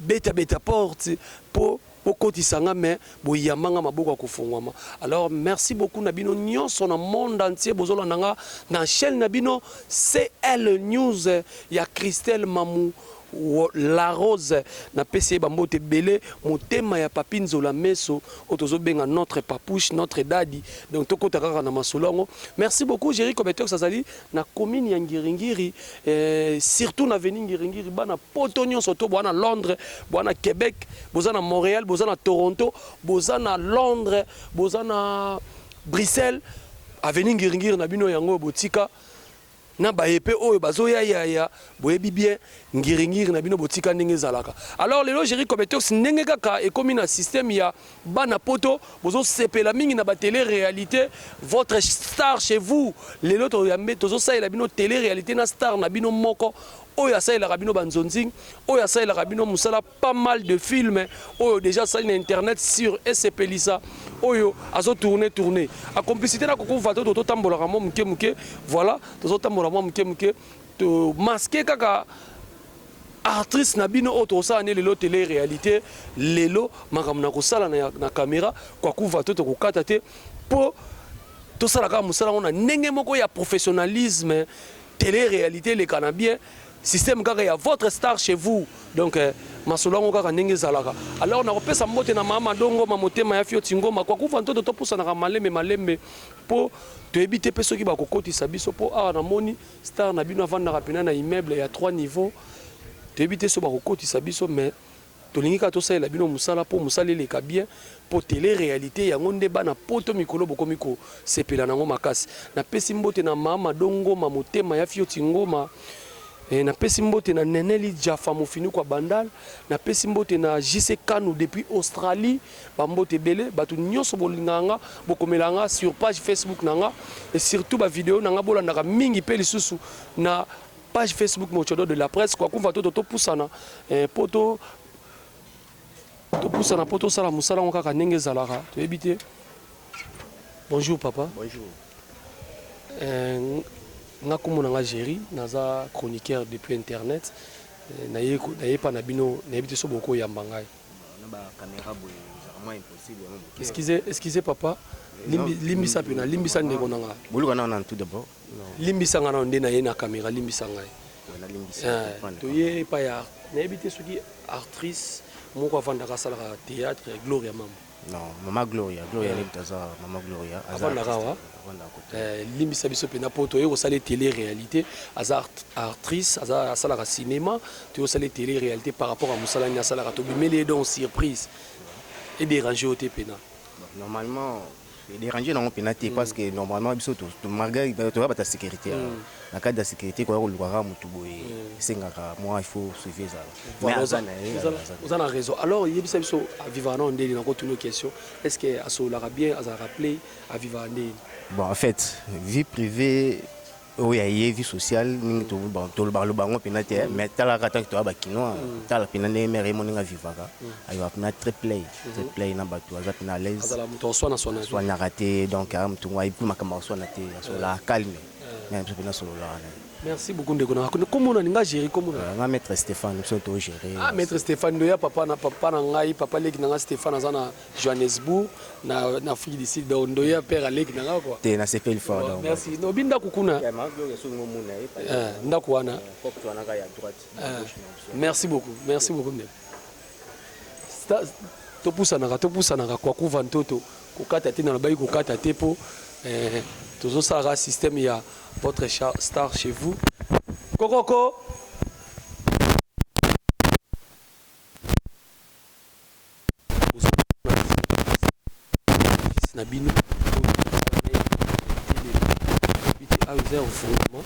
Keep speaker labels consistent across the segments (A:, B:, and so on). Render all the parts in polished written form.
A: beta beta porte po bokotisa nga mais boyamba nga maboko ya kofongwama. Alors merci beaucoup na bino nionso na monde entier bozolanda nga na chaine na bino CL News ya Christelle Mamu La Rose. Napesi ye ba mbote ebele, motema ya Papy Nzola Meso oyo tozobenga notre papouche, notre daddy. Donc tokota kaka na masolo yango. Merci beaucoup Jerry Kobetox azali na commune ya Ngiri-Ngiri eh, surtout na avenue Ngiri-Ngiri, bana poto nyonso to boa na Londres, boa na Quebec, boza na Montréal, boza na Toronto, boza na Londres, boza na Bruxelles, avenue Ngiri-Ngiri na bino yango botika na baye pe oyo bazoya yaya boyebi bien Ngiri-ngiri na bino botika ndenge ezalaka. Alors lelo Jerry Kobetox ndenge kaka ekomi na système ya Bana poto bozo sepela mingi na ba tele realite votre star chez vous lelo toyambe tozo salela bino tele realite na star na bino moko oyo asalelaka bino ba nzonzing oyo asalelaka bino musala pas mal de film oyo dejà asali na internet sur esepelisa oyo azo tourner tourner a complicité na koko vato to tambolaka mwa muke muke voilà tozo tambola mwa muke muke to masquer kaka Actrice na bino oyo tokosala nde lelo tele realite lelo makambo na kosala na, na camera kwakuva to tokokata te po tosala kaka mosala yango na ndenge moko ya professionnalisme tele realite eleka na bien système kaka ya votre star chez vous donc eh, masolo yango kaka ndenge ezalaka alors nakopesa mbote na mama dongoma motema ya fioti ngoma kwakuva ntoto topusanaka malembe malembe po toyebi te mpe soki bakokotisa biso po awa namoni Star na bino avandaka pena na immeuble ya 3 niveaux, toyebi te soki bakokotisa biso mais tolingi kaka tosalela bino musala po musala eleka bien po tele realite yango nde bana poto mikolo bokomi kosepela nango makasi. Napesi mbote na ma Mado Ngoma motema ya Fioti Ngoma, eh, napesi mbote na Neneli Djafa Mofinuku ya Bandal, napesi mbote na JC Kanu depuis Australie. Ba mbote ebele batu nionso bolingaka nga bokomelaka nga sur page Facebook na nga et surtout ba video na nga bolandaka mingi pe lisusu na page Facebook Mochodo de la presse kwa kuva toto topusana eh, po to topusana po tosala mosala yango kaka ndenge ezalaka toyebi te. Bonjour papa.
B: Bonjour.
A: Eh, nga kombo na nga Jerry, naza chroniqueur depuis internet. Eh, naye naye pa na bino nayebi te so bokoyamba ngai. Excusez, excusez papa. Limbi, limbisa pena, limbisa ndeko na nga.
B: Boluka na nanu tout d'abord.
A: Limbisa nga nanu nde na ye na camera, limbisa ngai. Eh, toye epai ya nayebi te soki actrice moko avandaka asalaka théâtre Gloria Mambo.
B: Non, Mama Gloria, Gloria nde moto aza Mama Gloria.
A: Avandaka awa. Eh, limbisa biso pena po toye kosala télé réalité, aza actrice, aza asalaka cinéma, toye kosala télé réalité par rapport à mosala nini asalaka, tobimeli ye donc surprise. E déranger yo te pena.
B: Normalement déranger nango pena te parce que normalement biso malgré toza bato ya sécurité na cadre ya sécurité koya koluka kaka motu boye esengaka mwa il faut suivi ezala.
A: Mais aza na ye, oza na raison. Alors yebisa biso avivaka nano ndeni, nakotuna question, est ce que asololaka bien, azalaka play, avivaka ndeni?
B: Bon en fait vie privée oyo ya ye vie sociale mingi tolobaka loba yango mpena te, mais talaka tant que toya bakinois, tala mpena ndenge mare ye mo ndenge avivaka, avivaka mpena très play, très play na bato, aza mpena à l'aise,
A: azala moto aswana swana te,
B: aswanaka te, donc aza moto ayebi mpe makambo aswana te, asololaka calme, mais biso mpena asololaka na ye.
A: Merci beaucoup ndeko na nga. Kombo nani nga Jerry kombo nani?
B: Nga maître Stéphane biso to gérer.
A: Ah maître Stéphane ndoya papa na papa na ngai papa leki na nga Stéphane aza na Johannesburg na na Afrique du Sud donc ndoya père aleki na nga quoi.
B: Te na sepeli fort
A: donc. Merci. No bi ndaku kuna. Eh ndaku wana.
B: Porte wana ka ya droite.
A: Merci beaucoup. Merci beaucoup ndeko. Topusanaka topusanaka kwa kuva ntoto kokata te na lobaki kokata te po eh, tozosalaka système ya votre star chez vous kokoko. Na bino awa eza ya kofungwama.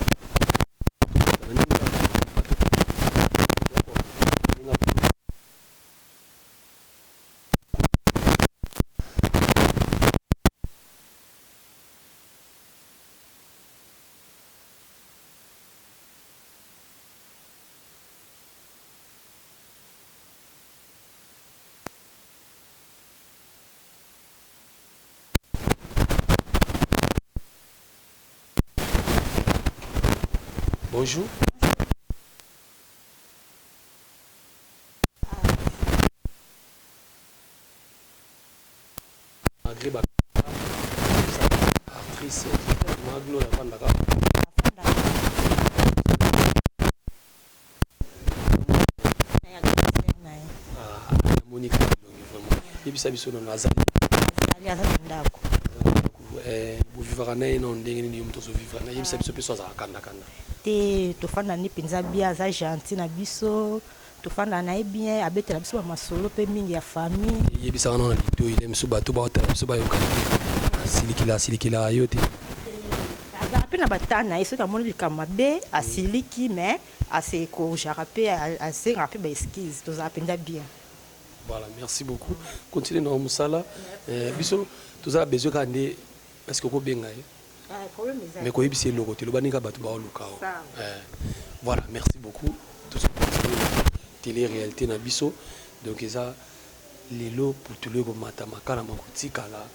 A: Bonjour. Malgré ba actrice ma Gloria avandaka. Ah, namoni kaka elongi vraiment. Yebisa biso nano azali.
C: Azali, aza na ndako.
A: Eh, bovivaka na ye nano ndenge nini? Yo moto ozovivre na yebisa biso mpe so azalaka kanda kanda.
C: Te, tofanda nde mpenza bien, aza gentil na biso, tofanda na ye bien, abetela biso bamasolo mpe mingi ya famille.
A: Yebisaka nano na litoi le mosusu, bato baotala biso bayoka te. Asilikila, asilikilaka yo te?
C: Azalaka mpe na bata na ye, soki amoni likambo mabe asiliki, mais asekorjaka mpe, asengaka mpe baexcuse. Tozala mpenza bien.
A: Voilà, merci beaucoup. Continue na mosala. Biso tozala besoin kaka nde est ce que okobenga ye? Mais koyebisa eloko te, loba ndenge bato baoluka o. Voilà, merci beaucoup. Tozocontinue na télé réalité na biso. Donc eza lelo putulu ekomata, makala makotikala.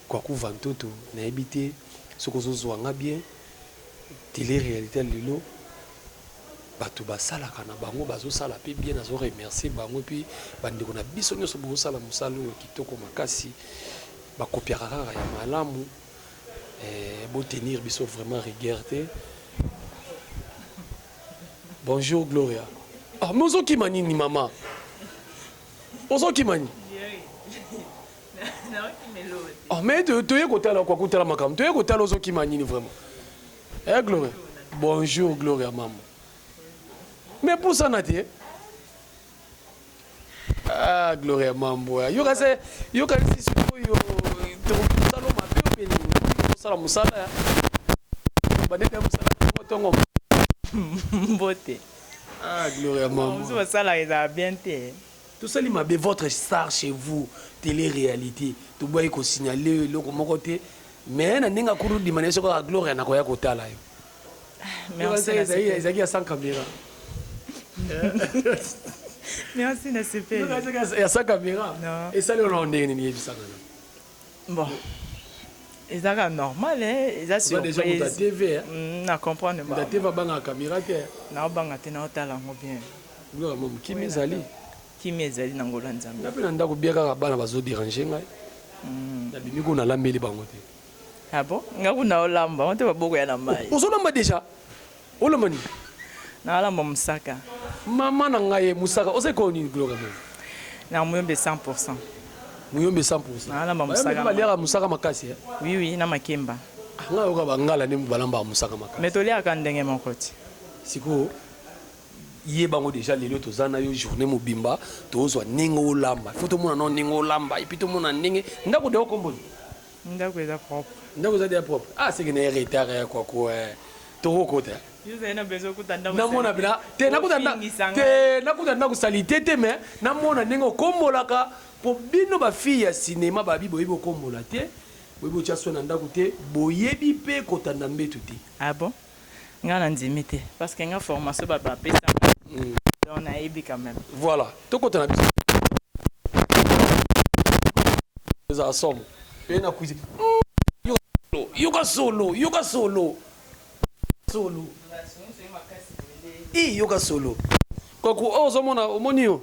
A: Kwakuva ntoto, nayebi te soki ozozwa nga bien. Télé réalité ya lelo, bato basalaka na bango, bazosala mpe bien. Nazo remercier bango, et puis bandeko na biso nyonso bozosala mosala oyo kitoko makasi, bakopiaka kaka ya malamu. Botenir biso vraiment rigueur te. Bonjour Gloria. Ah, mais ozokima nini mama? Ozokima nini? Oh, mais toye kotala kwa kotala makambo, toye kotala, ozokima nini vraiment? Eh Gloria, bonjour Gloria mama. Mais pusana te. Ah Gloria mambo, yoka se yoka si sikoyo tokosala mabe obe nini? Tosala mosala ya bandete ya mosala tongo tongo.
D: Mbote.
A: Ah Gloria mambo.
D: Mosusu basalaka ezala bien te.
A: Tosali mabe, votre star chez vous, télé réalité, tobwaki kosignale eloko moko te, mais na ndenge akuru dima na ye, soki kaka Gloria nakoya kotala yo.
D: Merci.
A: Ezalaki ya sans caméra.
D: Merci, nasepeli.
A: Ya sans caméra. Esali ono ndenge nini? Yebisaka
D: na. Bon, eza kaka normal, eza
A: déjà moto ya
D: surprise.
A: TV.
D: Na comprendre.
A: Moto ya TV abangaka caméra te.
D: Naobanga te, naotala yango bien.
A: Gloria mamo, kimi ezali.
D: Kimi ezali na ngolo ya Nzambe.
A: Nga mpe na ndako bia kaka bana bazodéranger ngai, nabimi kuna, nalambeli bango te.
D: Ah bon, nga kuna olamba ngo te, baboko ya na mai.
A: Ozolamba déjà? Olamba nini?
D: Naolamba mosaka.
A: Mama na ngai ye mosaka, oza ekolo nini, Gloria mamo?
D: Na Moyombe 100.
A: Moyombe 100.
D: Nalamba mosaka.
A: Baliaka mosaka makasi, eh?
D: Oui, na makemba.
A: Ah, ngai yoka bangala nde balambaka mosaka makasi.
D: Mais toliaka ndenge moko ti.
A: Sikoyo ye bango déjà lelo toza na yo journée mobimba, tozwa ndenge olamba, faut tomona nao ndenge olamba, et puis tomona ndenge ndako deyo komboni.
D: Ndako eza propre.
A: Ndako eza déjà propre. Ah, seke na ye retard ya kwako, tokokota.
D: Ozali na besoin okuta ndako.
A: Namona mpena te, nakuta te, nakuta ndako saleté te, mais namona ndenge okombolaka, mpo bino bafille ya cinéma babi boyebi okombola te, boyebi otya so na ndako te, boyebi mpe kotanda mbeto te.
D: Ah bon, nga na ndimi te, parce que nga formation bapesa, donc nayebi quand même.
A: Voilà, tokota na biso, ezala somo mpe na cuisine. Yoka solo, yoka solo, solo i yoka solo kwaku oyo ozomona, omoni yo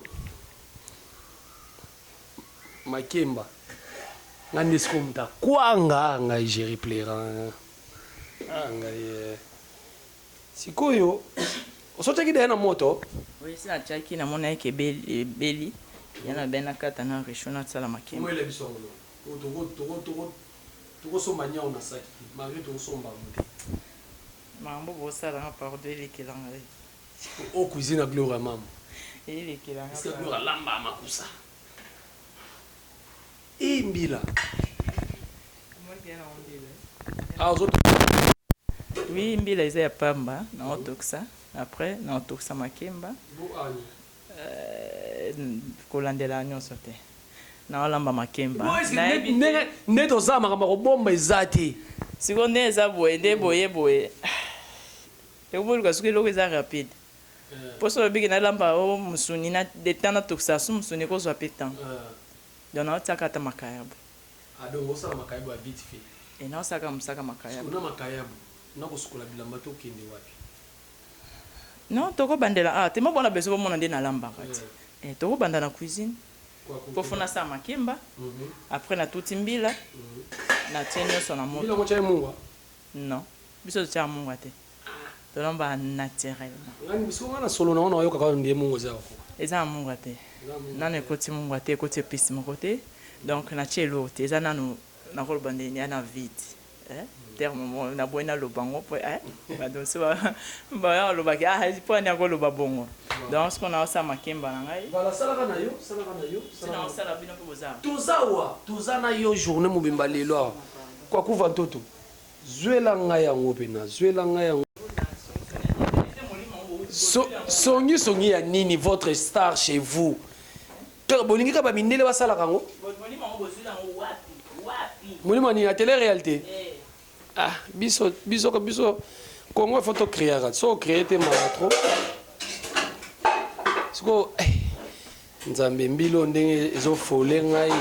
A: makemba. Nga nde sikoyo moto akwanga ngai, Géri Pleran. Ah, ngai sikoyo osotiaki deya na moto?
D: Oui, si natiaki, namona eke ebeli ya na be, nakata na réchaud, nasala makemba.
A: Moyela biso yango, tokosomba nyao na saki, malgré tokosomba yango te.
D: Makambo bosalanga, pardon, elekela ngai.
A: O cuisine ya Gloria mama.
D: Elekela.
A: Est-ce que Gloria alamba makusa e mbila? Ah,
D: oui, mbila eza ya pamba, naotokisa, après naotokisa makemba. Kolandela nyonso te, naolamba makemba.
A: Nde toza makambo ya kobomba eza te.
D: Sikoyo nde eza boye, nde boye boye, ekoboluka soki eloko eza rapide, mpo so olobiki nalamba o mosuni na de temps, natokisa so mosuni, ekozwa mpe temps, donc naotiaka ata makayabo.
A: Ah, donc osala makayabo ya vite fait.
D: E, naosalaka mosaka makayabo.
A: Na makayabo nakosukola bilamba, tokende wapi?
D: Non, tokobandela ah te, mabona beso bomona nde nalambaka ti. Tokobanda na cuisine. Mpo fo nasala makemba. Après natuti mbila, natie nyonso na moto.
A: Mbila yango otyaki mungwa?
D: Non, biso totyaka mungwa te. Tolambaka naturellement.
A: Ngani biso nga na solo na ngo nayoka kaka ndie mungwa eza ya kokoka.
D: Eza na mungwa te. Nanu ekoti mungwa te, ekoti epice moko te. Donc natie eloko te, eza nanu nakoloba ndenge ya na vide. Eh, terme moko naboyi naloba yango po eh, bato mosusu baya kolobaki ah, mpo ani akoloba bongo. Donc sikoyo naosala makemba na ngai.
A: Voilà, salaka na yo, salaka na yo.
D: Si naosala bino mpe boza.
A: Toza wa, toza na yo journée mobimba lelo awa. Kwakuva ntoto. Zwela ngai yango pena, zwela ngai yango. So, songi songi ya nini votre star chez vous? Kaka bolingi kaka ba mindele basalaka yango? Molimo nini ya tele réalité? Ah, biso biso biso Congo il faut to créer. So créer te mawa trop. Siko eh, Nzambe mbilo ndenge ezo fole ngai.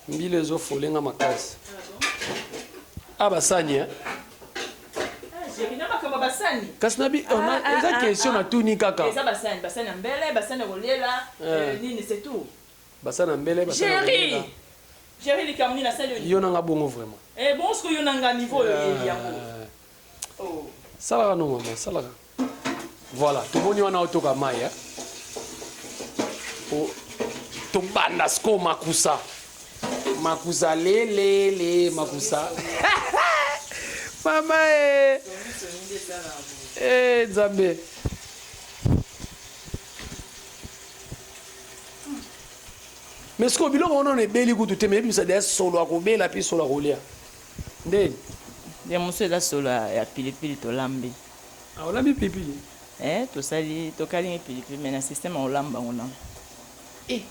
A: Mbila ezo fole nga makasi. Ah basani eh. Kasi na bi oh, na, ah, eza ah, question ah, na tuni kaka.
D: Eza basani, basani ya mbele, basani ya kolela, eh. euh, nini c'est tout.
A: Basani ya mbele, basani ya kolela.
D: Jerry likambo nini asali yo?
A: Yo nanga bongo vraiment.
D: Eh bon siko yo nanga niveau yo yebi yango.
A: Eh.
D: Oh.
A: Salaka no mama, salaka. Voilà, tomoni wana otoka mai eh. O, tobanda siko makusa. Makusa lelele makusa. Mama eh. Eh Nzambe. Mais siko biloko wana ebeli kutu te mais ebimisa deja solo akobela mpe solo akolia. Nde.
D: Ya mosusu eza solo ya pilipili tolambi.
A: Ah, olambi pilipili?
D: Eh, tosali tokalingi pilipili mais na système ya kolamba yango nano.
A: Eh.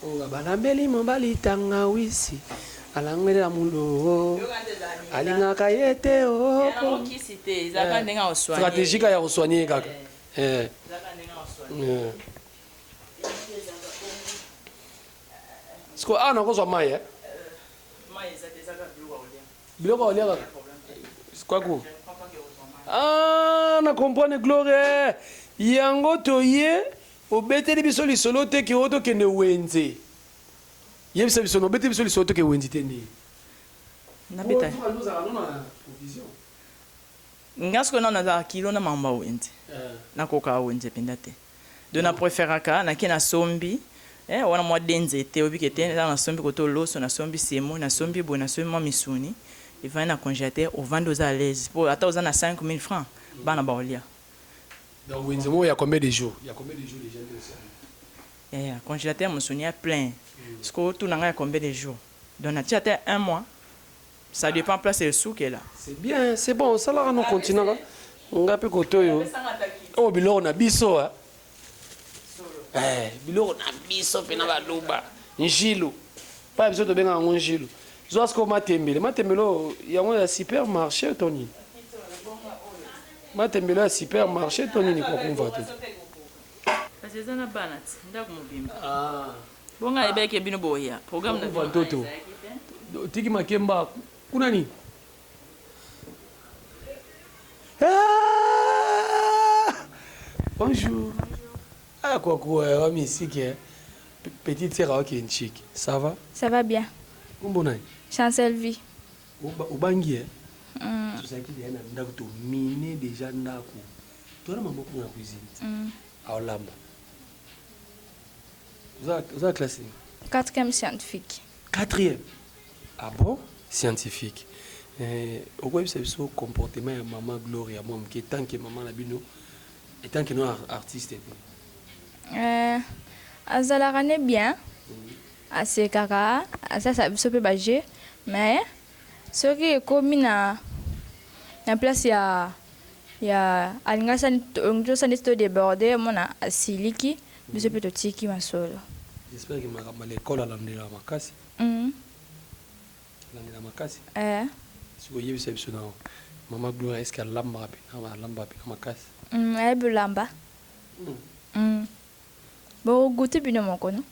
A: Oyo balambeli mobali tangawisi alangwelela mulo alingaka ye te
D: oh. Kisi te ezalaka ndenge ya kosoigner.
A: Stratégie ya kosoigner kaka. Eh.
D: Ezalaka ndenge ya kosoigner.
A: Eh. Siko awa nakozwa mai eh? Biloko ya kolia kaka. Kwaku. Ah, na comprendre Gloria. Yango toye obeteli biso lisolo te ke oyo tokende wenze. Yebisa biso obeteli biso lisolo toke wenze te nini?
D: Nabeta. Nga sikoyo nano nazalaka kilo na makambo ya wenze. Nakokaka wenze mpenza te. Donc na preferaka nake nasombi eh, wana mwa de nzete oyebi ke te eza nasombi koto loso nasombi semo nasombi boye nasombi mwa misuni evandi na congélateur ovandi oza à l'aise po ata oza na 5000 francs bana bakolia.
A: Donc wenze moko ya combien de jours? Ya combien de jours déjà nde osali?
D: Yaya congélateur mosuni ya plein sikoyo otuna ngai ya combien de jours donc natia ata un mois ça dépend place esukela.
A: C'est bien, c'est bon, osalaka no continaka nga mpe kote oyo oyo biloko na biso eh. Eh, biloko na biso mpe na baluba njilu pa biso tobengaka yango njilu zwa sikoyo matembele matembele oyo yango ya supermarché to nini matembele ya supermarché to nini kokumva te
D: Kasi eza na bana ti ndako mobimba. Ah. Bonga ayebaki bino boya programme na bino.
A: Ntoto. Tiki makemba kuna nini? Ah! Bonjour. Ah quoi quoi, wa misiki. Petite sœur ok nchiki. Ça va?
E: Ça va bien.
A: Kombo nani?
E: Chancel Vie.
A: Obangi eh? Mm. Tozalaki deja na ndako tomine deja ndako. Tona mama kuna na cuisine. Mm. Aolamba. Oza na classe nini?
E: Quatrième scientifique.
A: Quatrième? Ah bon? Scientifique. Eh, okoyebisa biso comportement ya mama Gloria mwa moke tant que mama na bino et tant que no artiste te.
E: Eh, azalaka ne bien. Asekaka, asalisa biso pe ba jeux mais soki ekomi na na place ya ya alingi asala tosala neti to deborde omona asiliki biso pe totiki masolo.
A: J'espère que makambo ya l'école alandelaka makasi. Alandela makasi.
E: Eh.
A: Sikoyo yebisa biso na mama Gloria est-ce que alambaka pena alambaka pena makasi?
E: Ayebi olamba. Boko goute bino moko non?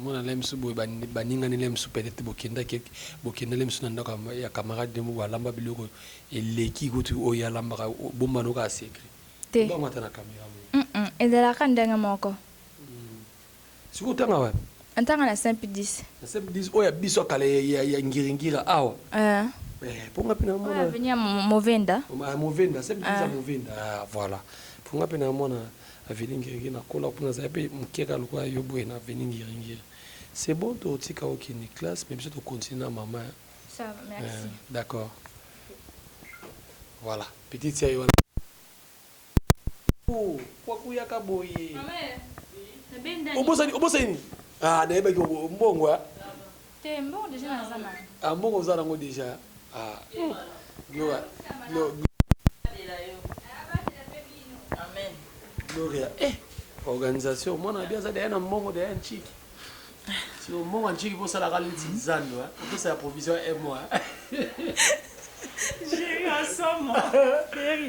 A: Mwana lem su boye baninga ni lem su peut-être bokendaki bokenda lem su na ndako ya camarade nde moko alamba biloko eleki kutu oyo alambaka bomba no kaka secret
E: Te.
A: Bango ata na camera
E: ezalaka ndenge moko.
A: Sikoyo otanga wapi?
E: Natanga na Saint Pie 10.
A: Na Saint Pie 10 oyo ya biso ya kala ya Ngiringira awa.
E: Eh.
A: Eh, po nga pe na mona.
E: Oyo avenue ya Movenda.
A: Ah, Movenda, Saint Pie 10 ya Movenda. Ah, voilà. Po nga pe na mona avenue Ngiringira na kola kuna nazali pe moke kaka lokola yo boye na avenue Ngiringira. C'est bon totika okende classe mais biso to continuer na mama.
E: Ça va, merci.
A: Eh, d'accord. Voilà, petite sœur wana. Oh, kwaku yaka boye. Obosani, obosani nini? Ah, nayebaki mbongo ya.
E: Te, mbongo deja naza na.
A: Ah, mbongo oza nango deja. Ah. Gloria. Gloria.
D: Amen.
A: Gloria. Eh, organisation mwana bi aza deja na mbongo deja nchiki. Si mbongo ya nchiki bosalaka neti zando, hein. Opesa ya provision un mois.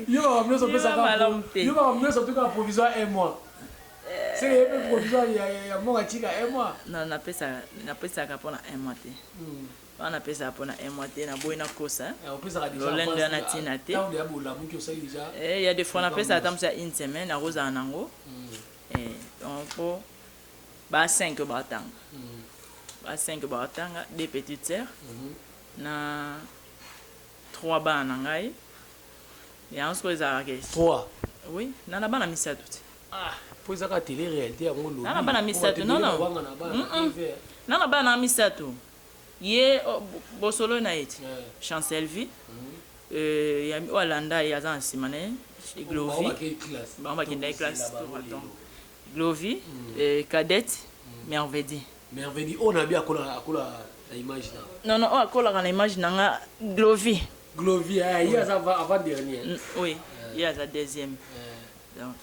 A: Yo makambo nyonso opesaka yo makambo nyonso otukaka provision un mois. Seke ye mpe provision ya mbongo ya nchika un mois.
D: Non, napesaka napesaka mpona un mois te. Wana napesaka mpona un mois te, naboyi nakosa. Lolendo ya na ntina te. Eh, ya des fois napesaka ata mosu ya une semaine, nakozala nango. Eh, donc mpo ba 5 batanga. Ba 5 batanga, deux petites sœurs na 3 bana na ngai. Yango sikoyo ezalaka ke
A: 3.
D: Oui, na na bana misato te.
A: Ah, po ezaka télé réalité yango lobi.
D: Na na bana misato, non non. Na na bana misato. Ye bosolo na ye ti. Chancelvie. Ya oyo alanda ye aza na nsima na ye. Glovi. Bango bakendaki classe. Glovi, cadette, Mervedi.
A: Mervedi oyo na bi akola akola na image na.
D: Non non, oyo akolaka na image na nga Glovi.
A: Glovi, eh, ye aza avant dernier.
D: Oui, ye aza deuxième. Donc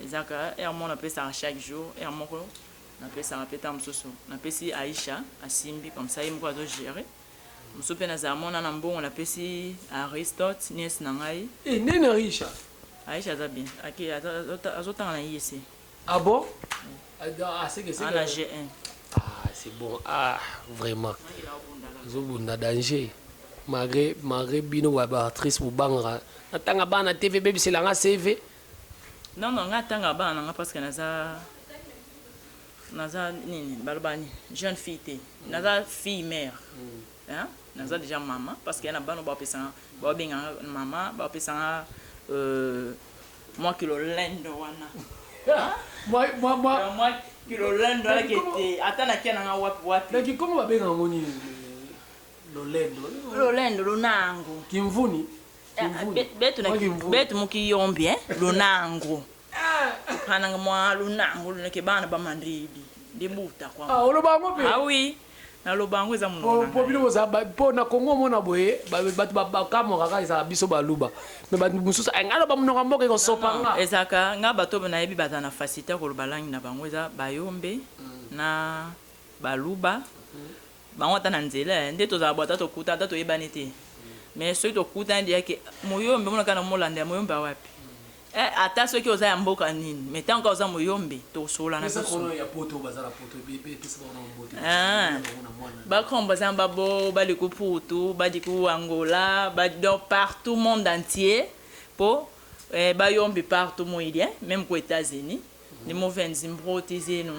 D: ezaka heure moko napesaka chaque jour, heure moko napesaka mpe ntango mosusu napesi Aisha asimbi comme ça ye moko azo gérer. Mosusu mpe nazala mona na mbongo napesi Aristote nièce na ngai.
A: Eh, nene Aisha.
D: Aisha aza bien. Ake azotanga na IEC.
A: Ah bon? Ah, c'est que c'est
D: na G1.
A: Ah, c'est bon. Ah, vraiment. Azobunda danger. Malgré malgré bino ba ba actrice bobangaka. Natanga bana TV bebisela nga CV.
D: Non non, nga tanga bana na nga parce que naza naza nini baloba nini jeune fille te. Naza fille mère. Hein? Naza déjà maman parce que na bana bapesanga babenganga mama, bapesanga mwa kilolendo wana.
A: Mwa mwa mwa
D: mwa kilolendo wana kete ata nakia nanga wapi wapi.
A: Na kikongo babengaka ngo nini? Lolendo.
D: Lolendo lunango.
A: Kimvuni. Kimvuni.
D: Betu na betu mukiyombi eh lunango. Kananga mwa lunango lunake bana bamandidi. Ndibuta kwa.
A: Ah, oloba yango mpe?
D: Ah oui. Naloba yango eza monoko na
A: Po bino boza po na Congo omona boye bato bakamwaka kaka ezalaka biso baluba mais bato mosusu ngai naloba monoko ya mboka ekosopa nga.
D: Ezalaka nga bato oyo nayebi bazala na facilité ya koloba langue na bango eza bayombe na baluba bango ata na nzela nde tozala bo ata tokutana ata toyebani te mais soki tokutani deja ke moyombe omona kaka na molanda ya moyombe ya wapi Eh, ata soki oza ya mboka nini mais tant que oza moyombe tosolola na biso. Ah, bakombo baza babo bali ku Putu badi ku Angola badi donc partout monde entier po eh, bayombi partout moili eh, même ku États-Unis ni movenzi mbroti zenu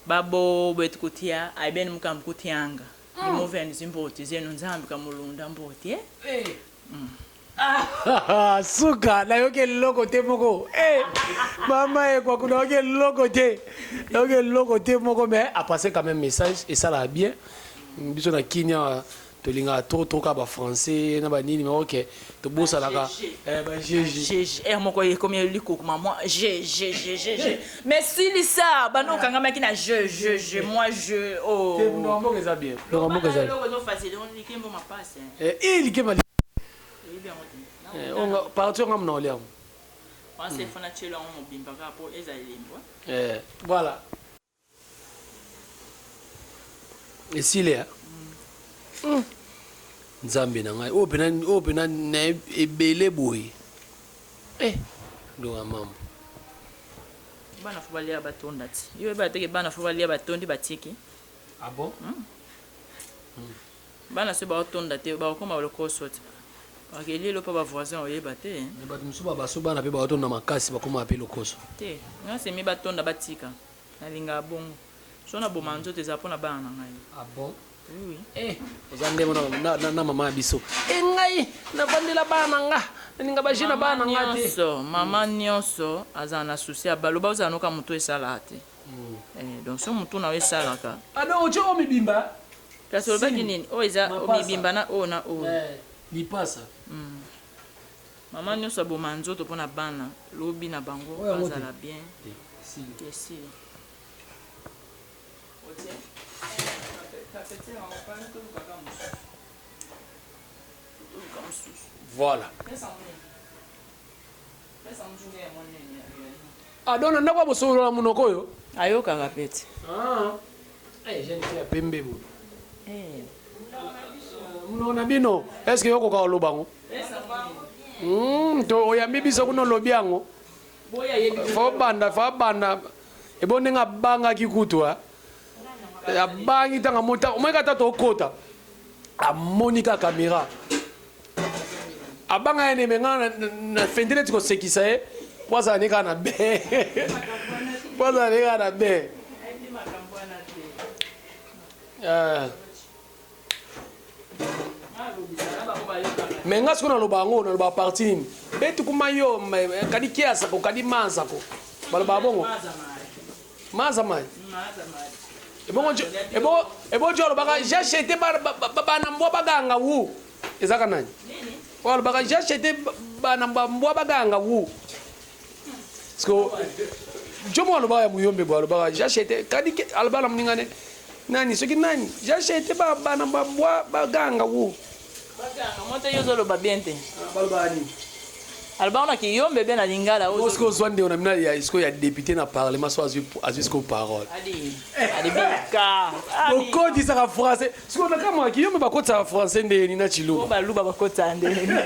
D: babo betu kutia aibeni mukambu kutianga ni movenzi mbroti zenu nzambi kamulunda mbroti eh?
A: Eh. Ah, suka nayoki eloko te moko eh, mama ekwaku nayoki eloko te nayoki eloko te moko mais apasse quand même message esalaka bien biso na Kenya tolingaka trop trop kaka bafrançais na banini mais ok tobosanaka ba GG
D: R moko ekomi likokuma moi G G G G G mais silisa bando okangamaki na je je je moi je oh
A: te monoko mboka eza bien monoko mboka eza
D: eloko ezofacile likembo mapasi
A: eh likemba parti nga mona olia voilà esili ya nzambe na ngai oyo pena oyo pena na ebele boye eh ndonga mambo
D: bana fo balia batonda ti yo oyeba teke bana fo balia batondi batiki.
A: Ah bon?
D: Bana soki baotonda te bakokoma lokoso te bakeli elo mpo ba voisin oyeba te.
A: Mais bato mosusu babaso bana mpe baotonda makasi bakoma mpe lokoso.
D: Te nga semi batonda batika nalingaka bongo. So naboma nzoto eza mpo na bana na ngai.
A: Ah bon?
D: Oui, oui.
A: Eh, oza ndenge na, na, na mama ya biso. E ngai navandela bana na nga, nalinga ba jeu na bana na nga te.
D: Nyonso, mama nyonso azala na souci ya baloba ozala noka motu esalaka te. Eh, donc so motu na yo esalaka.
A: Ah donc otie oyo mibimba?
D: Kasi olobaki nini? Oyo eza
A: Mapasa.
D: mibimba na oyo na oyo.
A: Eh, lipasa.
D: Mama nyonso aboma nzoto mpo na bana, lobi na bango
A: Oyo yango te.
D: bazala bien.
A: Te, esili.
D: Esili.
A: Voilà. Ah donc na ndako ya bosolola monoko oyo?
D: Ayokaka pe te.
A: Ah. Eh, jeune fille ya pembe boye. Monoko na bino, est-ce que yokoka koloba yango? To oyambi biso kuna olobi yango. Fo banda, fo banda. Ebo ndenge abangaki kutu ah. Abangi ntango amoni, omoni kaka tata okota. Amoni kaka kamera. Abanga ye neme nga na fendi neti kosekisa ye po azala ne kaka na be. Po azala ne kaka na be. Mais nga sikoyo naloba yango, naloba parti nini? Betu kuma yo, kadi kiasa ko, kadi maza ko. Baloba bongo. Maza mai. Ebongo ebongo ebongo jo alobaka j'ai acheté bana mbwa baganga wu. Ezaka nani? Oyo alobaka j'ai acheté bana mbwa baganga wu. Parce que jo mo alobaka ya muyombe bo alobaka j'ai acheté kadi alobaka na moninga ne nani soki nani j'ai acheté bana mbwa baganga wu.
D: Baganga moto yo ozoloba bien te.
A: Balobaka nini?
D: Alobaka na kiyombe bien na lingala oyo.
A: Sikoyo ozwa ndeko na bino ya sikoyo ya député na parlement so azwi azwi sikoyo parole.
D: Adi adi bika.
A: Bokotisaka français. Sikoyo na kamwa kiyombe bakotisaka français ndenge nini na Tshiluba?
D: Baluba bakotisa ndenge nini?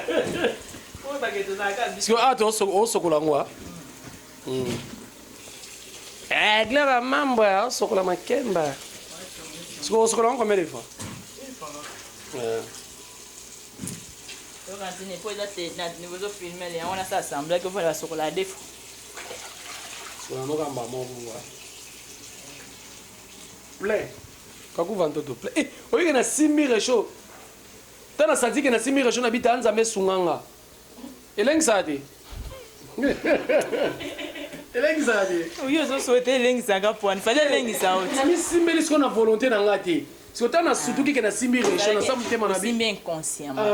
D: Oyo baketo ezalaka biso.
A: Sikoyo awa tosokola yango ah. Eh, Gloire Mambo osokola makemba. Sikoyo osokola yango combien de fois?
D: Tokantine po eza te na niveau zo filmer yango wana sa assemblée que fallait basokola deux fois.
A: Sokola yango kamba moko bongo. Plein. Kakuva ntoto plein. Eh, oyike na simbi rechaud. Tana senti ke na simbi rechaud na bita nzambe sunganga. Elengisaka te. Elengisaka te.
D: Oyo ozo souhaiter elengisaka poani. Fallait elengisa yo.
A: Na misimbeli sikoyo na volonté na nga te. Sikoyo tana nasutuki ke nasimbi rechaud na sa motema na bi.
D: Osimbi inconsciemment.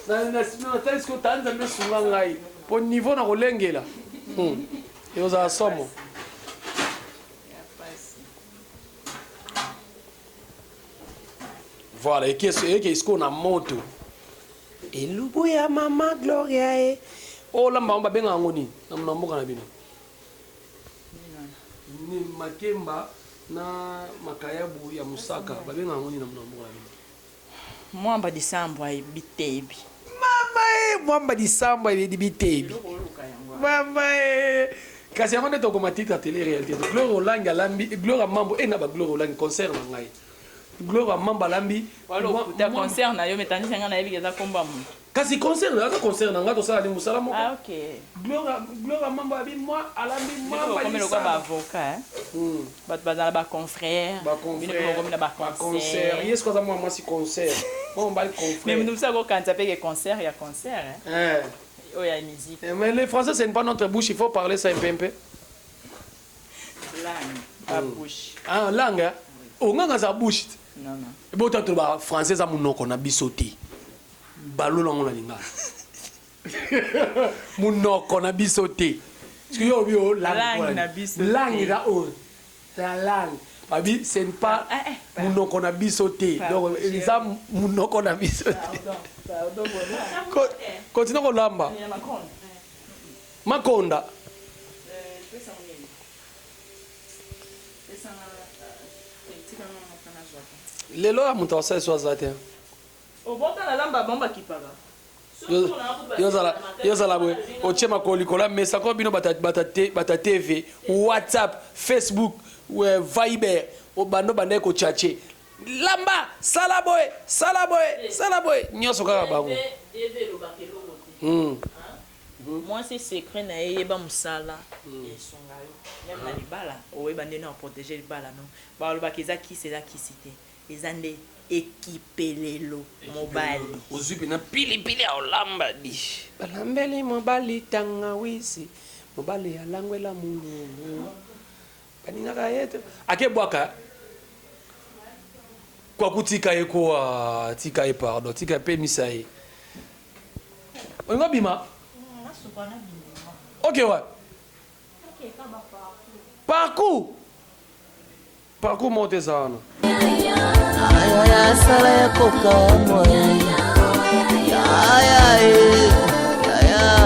A: Na na natali sikoyo ta nzambe sunga ngai. Po niveau na kolengela. Ekozala somo. Voilà, eke eke sikoyo na moto. Elubu ya mama Gloria e. Olamba bango babengaka yango nini na mboka na bino? Ni makemba na makayabu ya musaka babengaka yango nini na mboka na bino?
D: Mwamba disambwa ebitebi.
A: Mama e, mwamba disambwa ebitebi. Mama e. Kasi yango nde tokoma titre ya télé réalité. Gloire Olangi alambi, Gloire Mambo e na ba Gloire Olangi concert na ngai. Gloire Mambo alambi.
D: Wala okuta concert na yo mais tandis nga nayebi ke eza kombo ya moto.
A: Kasi concert na eza concert na ngai tosala ni mosala moko.
D: Ah ok.
A: Gloire Gloire Mambo abi moi alambi mwamba
D: Komi lokola ba avocat hein. Bato bazala ba confrère.
A: Ba confrère.
D: Bino komi na ba
A: concert.
D: concert.
A: Yesu aza mwa mwasi concert. Mwa mobali confrère.
D: Mais mutu mosusu akokanisa pe ke concert ya concert hein.
A: Eh.
D: Oyo ya musique.
A: Eh, mais le français, ce n'est pas notre bouche, il faut parler ça un peu, un peu.
D: Langue, pas bouche.
A: Ah, langue, hein? Oh, nganga za bouche.
D: Non, non.
A: Et bon, toi, tu vas français, ça, monoko, na biso te. Balo, lango, na linga. Monoko, na biso te. Parce que yo, yo, langue,
D: Langue
A: voilà.
D: na biso te.
A: Langue, là, oh. La langue. Babi, ce n'est pas
D: Ah, eh,
A: monoko, na biso te.
D: Pardon,
A: Donc,
D: chérie.
A: ça, monoko, na biso te.
D: Pardon, pardon, voilà.
A: Continue kolamba.
D: Ya makonda.
A: Makonda.
D: Pesa monene. Pesa nga, tika nga moko nazwa te.
A: Lelo ya moto asala so aza te.
D: Obota na lamba bango bakipaka.
A: Yozala boye otie makolo likolo ya mesa ko bino bata TV, WhatsApp, Facebook, Viber, obando bandaki kochache. Lamba, sala boye, sala boye, sala boye, nyonso kaka bango.
D: Mwasi secret na ye yeba musala esunga yo meme na libala oyeba ndenge nini oko proteger libala no. Balobaka eza kisi eza kisi te eza nde ekipelelo mobali.
A: Ozui pena pili pili ya olamba di. Balambeli mobali tangawisi mobali alangwela mulungu balingaka ye te ake bwaka kwaku tika ye ko tika ye pardon tika ye pemisa ye olingi obima ok wapi parcours parcours moko te eza wana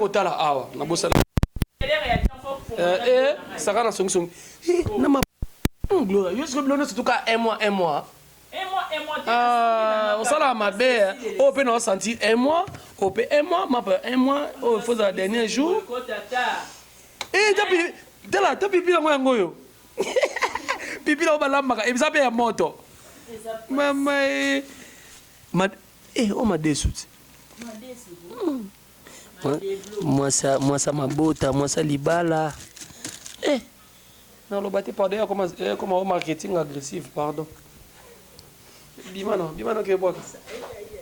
A: kotala awa nabosana eh, eh, saka na songisongi eh, na ma hmm, gloria yo sikoyo bilo nyonso tuka un mois un mois ah, osalaka mabe eh. oyo mpe na osentir un mois oyo mpe un mois mapa un mois oyo fo ezala dernier jour tala ta pipi yango yango oyo pipi yango balambaka eza mpe ya moto mama e oyo madesu ti Mwasa mabota, mwasa libala. Eh, naloba te pardon, ekoma ekoma o marketing agressif, pardon. Bima no, bima no ke bwaka.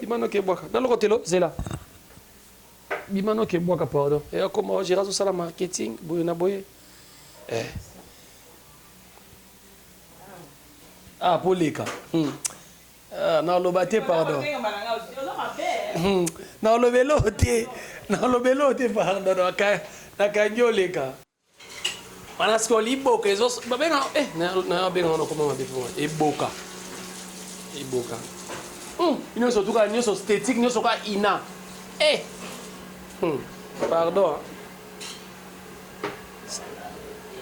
A: Bima no ke bwaka. Naloko telo, zela. Bima no ke bwaka pardon. Ekoma o gérard sala marketing boye na boye. Eh. Ah, poleka. Ah, naloba te pardon naloba eloko te naloba eloko te pardon nakangi oleka wana sikoyo liboka babenga eh, nabenga wana koma mabe eboka eboka nyonso tuka nyonso esthétique nyonso ka ina eh pardon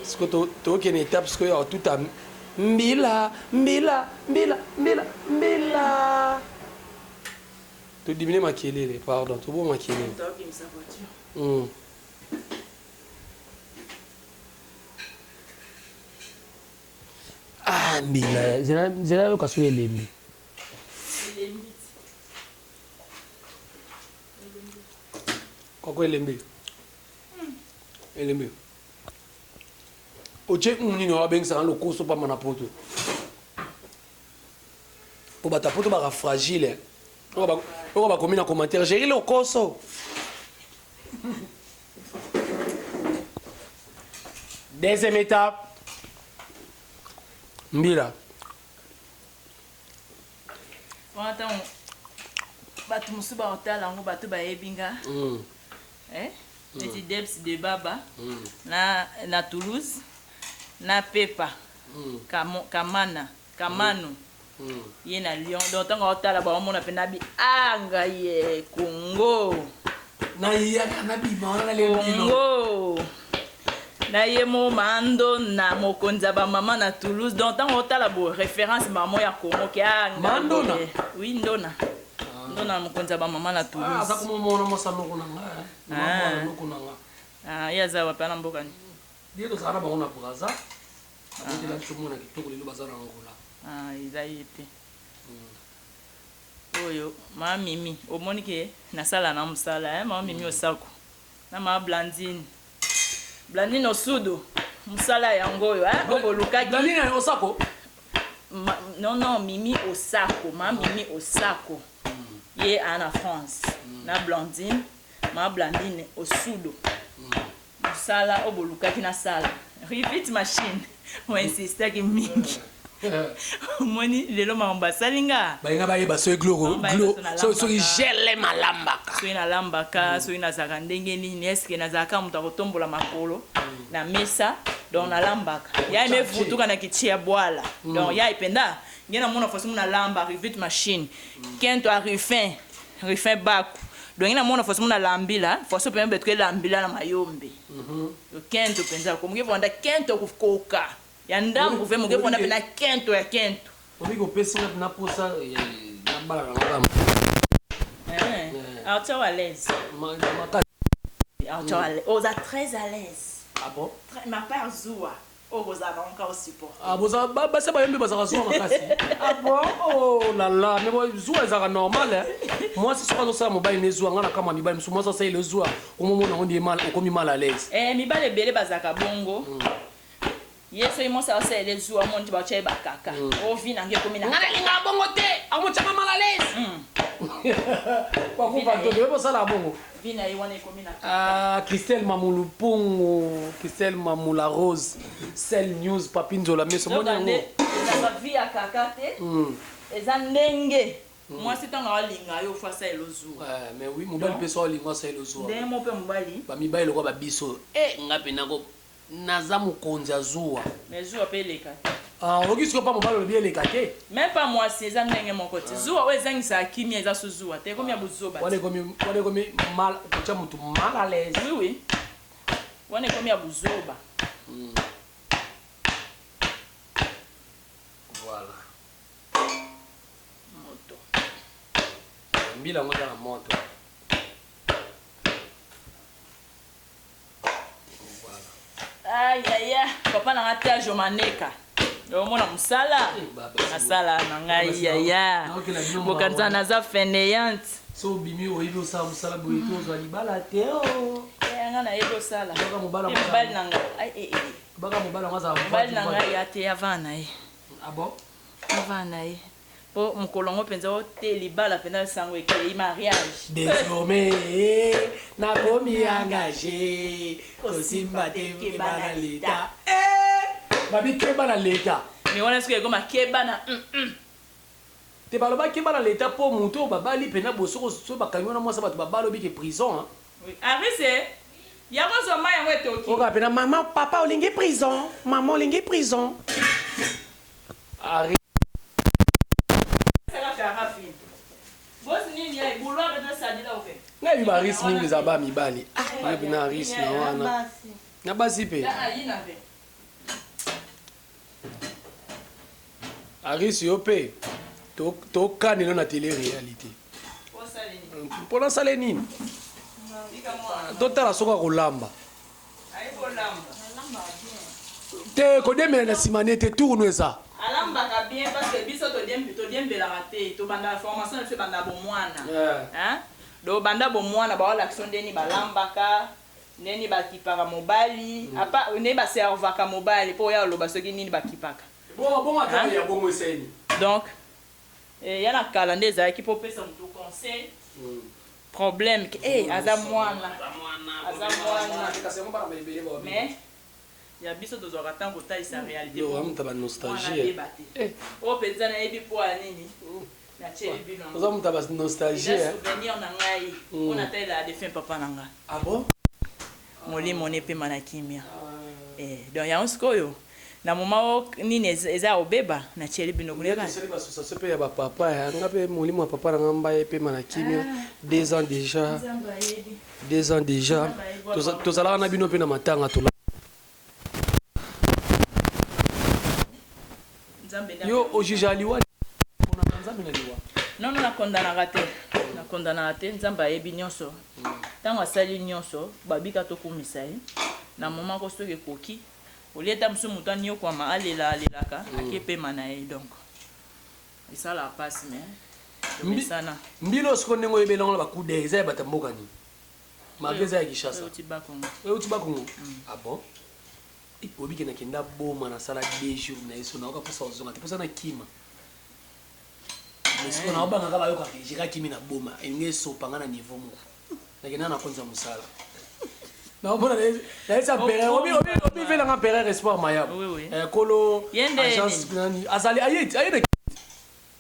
A: sikoyo tokende étape sikoyo ya kotuta Mbila, mbila, mbila, mbila, mbila. To diminuer makelele, pardon, to bo makelele. Ah, mbila, zela, zela yoka soki elembi. Koko elembi. Elembi. Otie hum nini oabengisa na lokoso pamba na poto. Po bato ya poto baka fragile. Oyo bakomi na commentaire Jerry lokoso.
B: Deuxième étape.
A: Mbila.
D: Wana ntango bato mosusu bakotala yango bato bayebi nga Eh? Neti Debs de Baba na na Toulouse na Pepa Kamo, Kamana Kamano ye na Lyon donc ntango aotala baomona mpe nabi ah ngai ye Congo
A: nayaka nabima wana nalembi
D: Congo na ye mo mando na mokonzi ya bamama na Toulouse donc ntango otala bo référence mamo ya Congo ke ah ngai
A: Mandona?
D: ye. oui ndona Ndona mokonzi ya ba mama na Toulouse.
A: Ah, aza kuma mwana mwasi ya noko na nga. Eh. Mama ah. noko na nga.
D: Ah, ye aza wapi na mboka ni?
A: Ye tozala na bango na Brazza. Babetela biso mwana kitoko lelo baza na Angola.
D: Ah, eza ye te. Oyo mama Mimi, omoni ke nasala na mosala eh, mama Mimi Osako. Na mama Blandine. Blandine Osudu, mosala yango oyo eh, oyo bolukaki.
A: Blandine Osako?
D: Ma, non non Mimi Osako, ma Mimi Osako. Ye a na France. Na Blandine, ma Blandine Osudo. Mosala oyo bolukaki nasala. Repeat machine. O insistaki mingi. Omoni lelo makambo asali nga.
A: Balinga bayeba soki glo glo soki gele malambaka.
D: Soki nalambaka, soki nazalaka ndenge nini, est-ce que nazalaka moto akotombola makolo na mesa, donc nalambaka. Ya me vutuka na kitia bwala. Donc ya ipenda nge na mona façon na lamba rivit machine. Kento a rifin, rifin baku. Donc nge na mona façon na lambila, façon pe betu ke lambila na mayombe. Kento penza ko muke vonda kento kukoka. Ya ndambu ve muke vonda pe na kento ya kento.
A: Obi ko pesi nga na posa na bala na nga.
D: Eh. Alors tu à l'aise.
A: Makasi.
D: Alors tu à l'aise. Oza très à l'aise.
A: Ah bon?
D: Très, ma part zuwa. Oyo kozala nango kaka o supporter.
A: Ah boza ba basi ba yembi bazaka zuwa makasi. Ah bon? Oh la la mais bon zuwa ezaka normal hein. Mwasi soki azosala mobali ne zuwa nga na kamwa mibali mosusu mwasi asaleli yo zuwa omomona yango nde mal okomi mal à l'aise.
D: Eh mibali ebele bazalaka bongo. Ye soki mwasi azosalela ye zuwa omoni te baotya ye bakaka. Oh vie na nga ekomi na
A: Nga nalingaka bongo te akomotia nga mal à l'aise. Bakufa ntoto yo bosala bongo.
D: Vie na ye wana ekomi na kaka.
A: Ah Christelle Mamulupungu, Christelle Mamula Rose, Cell News, Papi Nzola Meso moni
D: Nzoka
A: yango.
D: nde ezalaka vie ya kaka te. Eza ndenge mwasi tango alinga yo faut asalela yo zuwa.
A: Eh mais oui mobali pe soki alinga asalela yo zuwa.
D: Ndenge moko pe mobali.
A: Ba mibali lokola ba biso eh nga pena ko Naza mokonzi ya zuwa.
D: Mais zuwa pe eleka te.
A: Ah oyoki sikoyo pa mobali olobi eleka te.
D: Meme pa mwasi eza ndenge moko te. Zuwa oyo ezangisaka kimia eza su zuwa te ekomi ya buzoba
A: Wana
D: te.
A: ekomi wana ekomi mal kotia mutu mal à l'aise.
D: Oui oui. Wana ekomi ya buzoba.
A: Voilà.
D: Moto.
A: Mbila yango eza na moto.
D: Ayaya papa na nga Tajo Maneka omona mosala
A: Eh,
D: nasala na ngai yaya bokanisa naza fainéante
A: so obimi oyebi osala mosala boye te ozwa libala te oh.
D: Eh, nga nayebi osala
A: Baka mobala
D: Eh,
A: mosala.
D: mobali na ngai Ai, eh, eh.
A: baka mobali yango azala
D: mobali na ngai ya te avana na ye
A: ah bon
D: avana na ye Po mokolo yango penza o te libala penza sango ekeyi mariage.
A: Désormais nakomi engagé kosimba te keba na leta eh babi keba na leta.
D: Mais wana sikoyo ekoma keba na hum hum.
A: Te baloba keba na leta po moto oyo babali pena boye soki soki bakangi wana mwasi ya bato babali obike prison hein.
D: Oui Arise yaka ozwa mayi yango etoki.
A: Oyoka pena maman papa olingi prison maman olingi prison. Ari. Nga yebi ba rice mingi eza ba mibali. Ah, nga pena rice na wana. Na basi pe. Aris yo pe to to kanelo na tele réalité. Pona sale nini? Totala soki akolamba. Te kodiembela na sima ne te tour no eza.
D: Alambaka bien parce que biso todiembelaka te tobandaka formation na biso ebanda bomwana hein donc banda bomwana baolakisa yo ndeni balambaka ndeni bakipaka mobali apa ndeni baservaka mobali po oya oloba soki nini bakipaka
A: Bongo bongo ata ya bongo eseni.
D: Donc ya na kala nde ezalaki po opesa mutu conseil Problème que eh aza mwana aza mwana mais ya biso tozwaka temps kotalisa réalité
A: Yo amuta ba
D: mwana
A: nostalgie.
D: ayeba te oyo mpenza nayebi mpo ya nini natieli bino yango.
A: Oza muta ba nostalgie.
D: Eza souvenir na ngai mpo natalela defunt papa na ngai.
A: Ah bon?
D: Molimo ne epema na kimia. Eh, donc yango sikoyo na moment oyo nini eza ya kobeba natieli bino kuna
A: Nde tosali ba association pe ya ba papa ya nga pe molimo ya papa na nga mbaye epema na kimia 2 ans déjà 2 ans déjà tozalaka na bino pe na matanga tola yo o juge liwa pona nzambe na liwa
D: non non na condamnaka te na condamnaka te nzambe ayebi nyonso ntango asali nyonso babika tokumisa ye na moment ko soki ekoki olie ata mosusu moto aniokwama alela alelaka ake pema na ye donc esalaka mpasi mais tomesana
A: mbilo siko ndenge oyebeli yango na bakude eza ya bato ya mboka nini malgre eza ya Kinshasa
D: euti Bakongo
A: euti Bakongo ah bon oyebi ke nakenda boma nasala 2 jours na ye so nayoka mposa kozonga te mposa nakima mais sikoyo naobangaka bayokaka ejeka akimi na boma elingi esopa nga na niveau moko nakenda na konza mosala naomona nayesa empereur obivelanga empereur espoir mayabo kolo agence nani azali aye aye na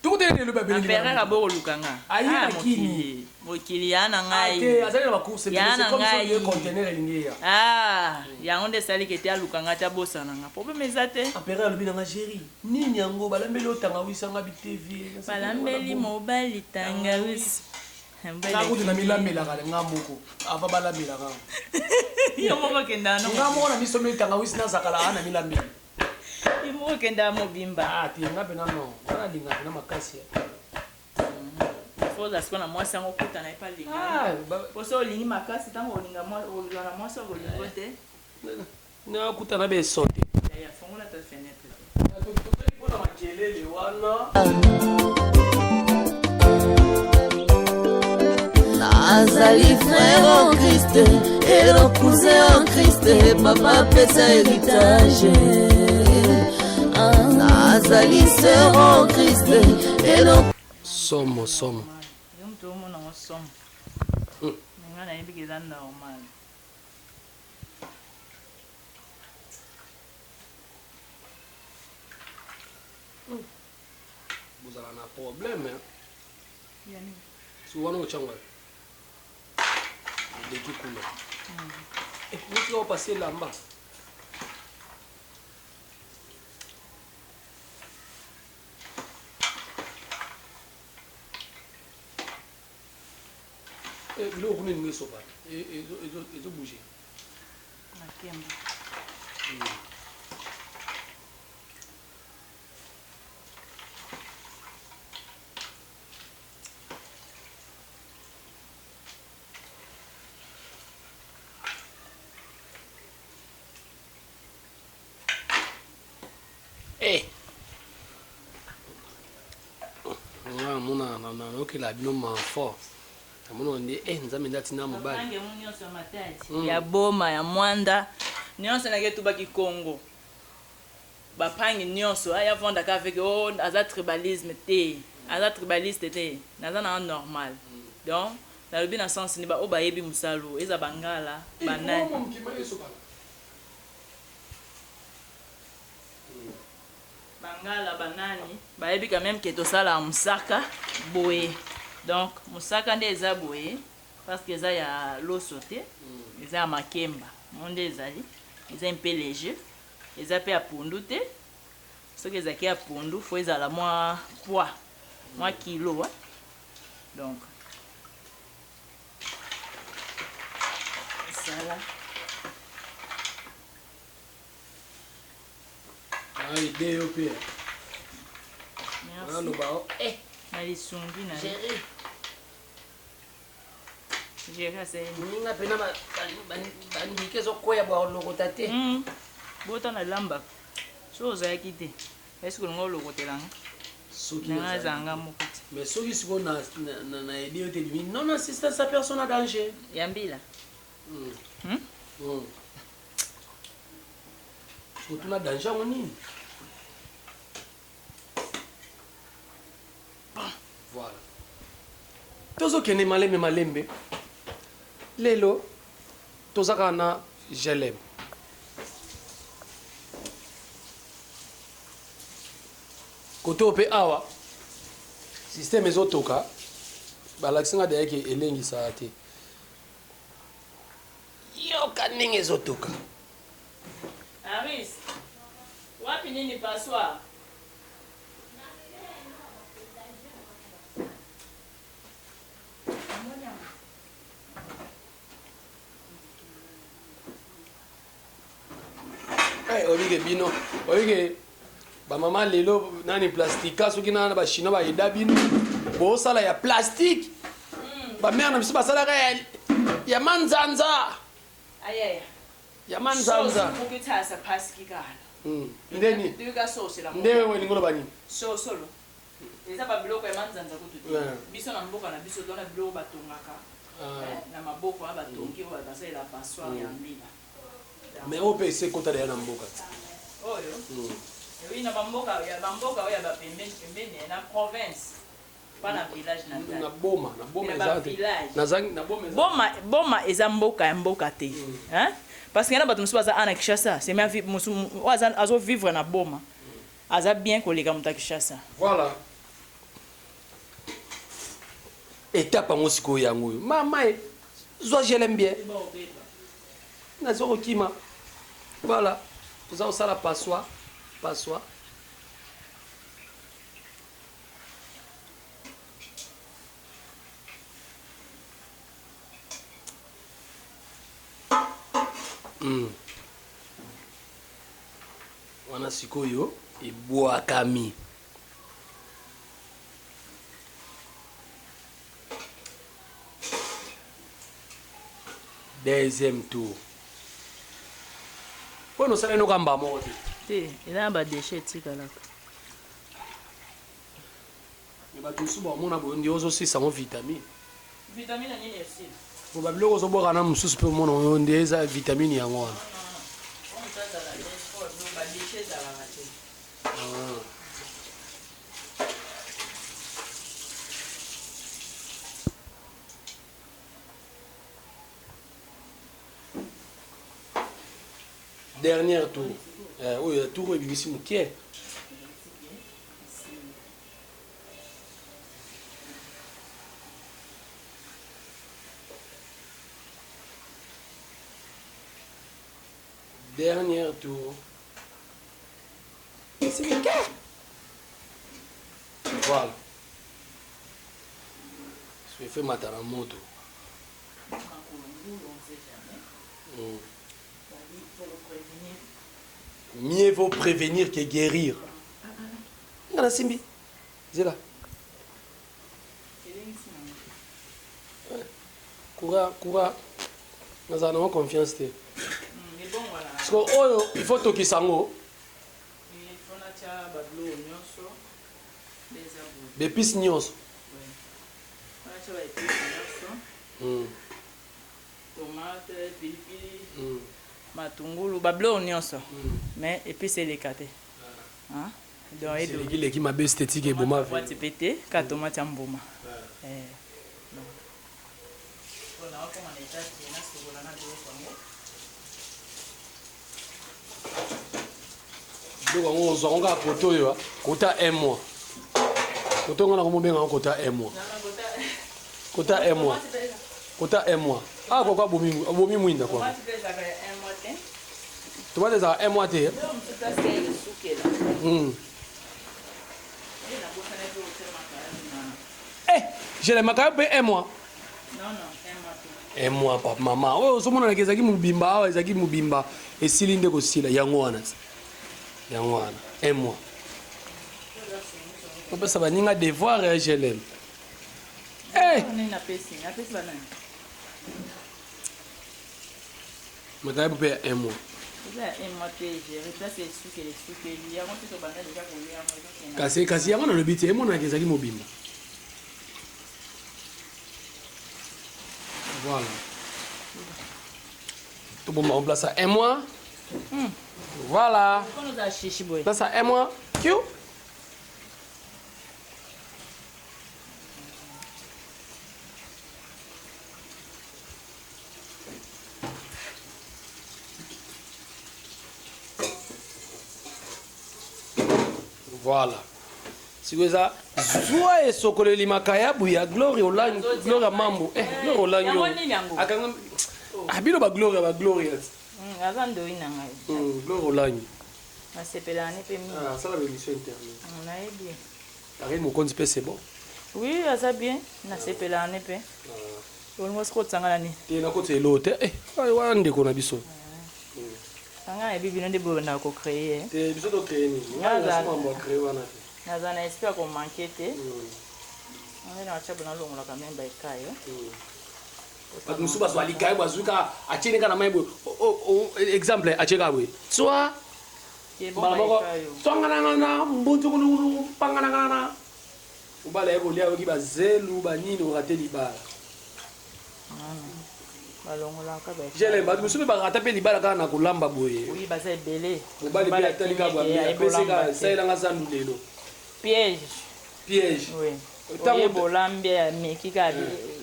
A: tokutani lelo babeli
D: empereur abokoluka nga
A: aye na kini
D: mokili ya na ngai
A: te azali na bacourse
D: ya na ngai
A: conteneur elingi eya
D: ah yango nde esali ke te aluka nga te abosana nga problème eza te
A: empereur alobi na nga géri nini yango balambeli oyo tangawisi yanga bitevi
D: balambeli mobali tangawisi
A: nga kutu na milambelaka nga moko ava balambelaka
D: yo moko okendaka
A: nga moko na miso tangawisi nazakala na milambeli
D: yo moko okendaka mobimba
A: ah te nga mpena non nga nalinga mpena makasi
D: faut ozala sikoyo na mwasi yango okutana ye mpe alinga po so olingi makasi ntango olinga ozala na mwasi okolingo te
A: nakutana beso te.
D: Yaya, fongola ata fenêtre.
A: Mpona makelele wana.
F: Nazali frère en Christ et le cousin en Christ, papa apesa héritage. Nazali sœur en Christ et le
A: Somo somo.
D: Yo moto omona ngo somo. Nga nayebi ke eza normal.
A: Bozala na problème hein. Si wana otyango wapi? Eleki kuna. Eh, otika opase elamba. Eh, biloko kuna elingi esopa ezo bouger.
D: Makemba.
A: Eh. Nga namona nayokela bino ma fort. Namona nde eh Nzambe nde atinda mobali.
D: Bapange mu nyonso ya Matadi, ya Boma, ya Mwanda, nyonso nake tubaki Congo. Bapangi nyonso aya vanda ka avec oh aza tribalisme te, aza tribaliste te, naza na normal. Donc nalobi na sens ni ba oyo bayebi mosalo eza bangala banani. Bangala banani bayebi quand même que tosalaka mosaka boye. Donc mosaka nde eza boye parce que eza ya loso te, eza ya makemba mo nde ezali, eza un peu léger, eza pe ya pondu te. Soki ezalaki ya pondu faut ezala mwa poids, mwa kilo hein. Donc sala
A: Ah, idée yo pe.
D: Merci.
A: Naloba oh, eh,
D: na lisungi na yo.
A: Gérer.
D: Gérer asali.
A: Moninga pena bandike ezokwea bwa olokota te.
D: Bota na lamba. So ozalaki te. Est-ce que olinga olokotela nga?
A: Soki
D: Nanga
A: nazalaki
D: azanga moko te.
A: Mais soki sikoyo na na na aide yo te ebimi non assistance à personne en danger.
D: Ya mbila.
A: Otuna danger yango nini? Voilà. Tozokende malembe malembe. Lelo tozaka na GLM. Kote oyo pe awa système ezotoka, balakisi nga deja ke elengisaka te. Yoka ndenge ezotoka.
D: Aris, wapi nini passoire?
A: Hey, oyike bino oyike bamama lelo nani plastika soki nana ba chinois bayeda bino bosala ya plastique. Ba mère na biso basalaka ya manzanza.
D: Ayaya.
A: Ya manzanza.
D: Sosi ukithasa phasi kikala.
A: Ndeni?
D: Tuka sosi la.
A: Nde wewe lingola bani?
D: So solo. Eza ba biloko ya manzanza kutu te. Biso na mboka na biso tona biloko batongaka. Na maboko ya batongi oyo basalela passoire ya mbila.
A: Mais oyo mpe ese ekota deya na mboka.
D: Oyo? Oui, na bamboka ya bamboka oyo ya ba pembeni pembeni na province. Pas na village natal.
A: Na boma, na boma
D: Na ba
A: eza te.
D: village.
A: Na zangi, na boma eza.
D: Boma, boma eza mboka ya mboka te. Hein? Parce que na bato mosusu baza ana Kinshasa, c'est ma vie mosusu oyo aza azo vivre na boma. Aza bien koleka moto ya Kinshasa.
A: Voilà. Étape yango sikoyo yango oyo. Mama e, zwa je l'aime bien. Nazo kokima. Voilà. Toza kosala passoire, passoire. Wana sikoyo ebwakami. Deuxième tour. Mpo nosala enoka mba moko te.
D: Te, eza na ba déchets etikalaka.
A: Mais bato mosusu bakomona boye nde ozosilisa yango vitamine.
D: Vitamine ya nini esili?
A: Po ba biloko ozobwaka na mosusu mpe omona oyo nde eza vitamine yango wana.
D: Ba déchets ezalaka te.
A: Ah. Dernière tour. Eh, oyo tour oyo ebimisi moke. Dernière tour. C'est moke. Voilà. Soefe mata na moto. Mieux vaut prévenir que guérir. Nga nasimbi. Zela. Coura, coura. Nazala nango confiance te. Parce que oyo il faut tokisa yango. B'épices nyonso.
D: Tomate, pilipili, matungulu, ba biloko nyonso. Mais épice eleka te. Hein? Donc edo.
A: Eleki leki mabe esthétique eboma vie.
D: Tomate pe te, ka tomate ya mbuma. Eh. Donc. Pona okoma na étape na sokola na biloko yango.
A: Biloko yango ozwa yango kaka kote oyo, kota un mois. Kote ngo nakomobenga yango kota un mois. Kota un mois. Kota un mois. Ah koko abomi abomi mwinda kwa. Tomate ezalaka un mois te. Eh, j'ai les makaya pe un mois.
D: Non non, un mois te.
A: Un mois papa mama. Oyo ozomona na ezalaki mobimba awa ezalaki mobimba esili nde kosila yango wana. Yango wana un mois. Opesa baninga devoir ya GLM. Eh!
D: Nini napesi? Napesi banani?
A: Makayabu mpe ya un mois.
D: Eza ya un mois te, gérer place esukeli esukeli yango te tobanda deja kolia yango ezokenda.
A: Kasi kasi yango nalobi te emonanaka ezalaki mobimba. Voilà. Tobomba en place à un mois. Voilà.
D: Kono za shishi boye.
A: Place à un mois. Q. Voilà. Sikoyo eza zwa esokoleli makayabu ya Gloria Olangi, Gloria Mambo. Eh, Gloria Olangi.
D: Yango nini yango?
A: Akanga Ah bino ba Gloria ba Gloria.
D: Aza ndoi na ngai.
A: Gloria Olangi.
D: Nasepelaka ne mpe mingi.
A: Ah, sala ba émission internet.
D: Nayebi.
A: Karine Mokonzi mpe c'est bon.
D: Oui, aza bien. Nasepelaka ne mpe. Olingo soki otisanga na nini?
A: Te nakotisa eloko te. Eh, wana ndeko na biso.
D: Nga nayebi bino nde bobandaka kocreye.
A: Te biso to créer nini? Ngai
D: Naza-
A: nasoma mambo ya créer wana te.
D: Naza na esprit ya komanke te. Ngai na batya bona alongolaka meme baekayo.
A: Bato mosusu bazwa likaye bazwi kaka atie kaka na mai boye. Exemple atie kaka boye. Tswa mbala moko tswanganangana mbunzukuluku panganangana. Mobali aye kolia ayoki bazelu banini orate libala.
D: Balongolaka baekayo.
A: Jele bato mosusu mpe barata mpe libala kaka na kolamba boye.
D: Oui, baza ebele.
A: Mobali mpe atali kaka boye apesi kaka esalelanga zandu lelo.
D: Piège.
A: Piège.
D: Oui.
A: Ntango-
D: Oye bolambi ameki kaka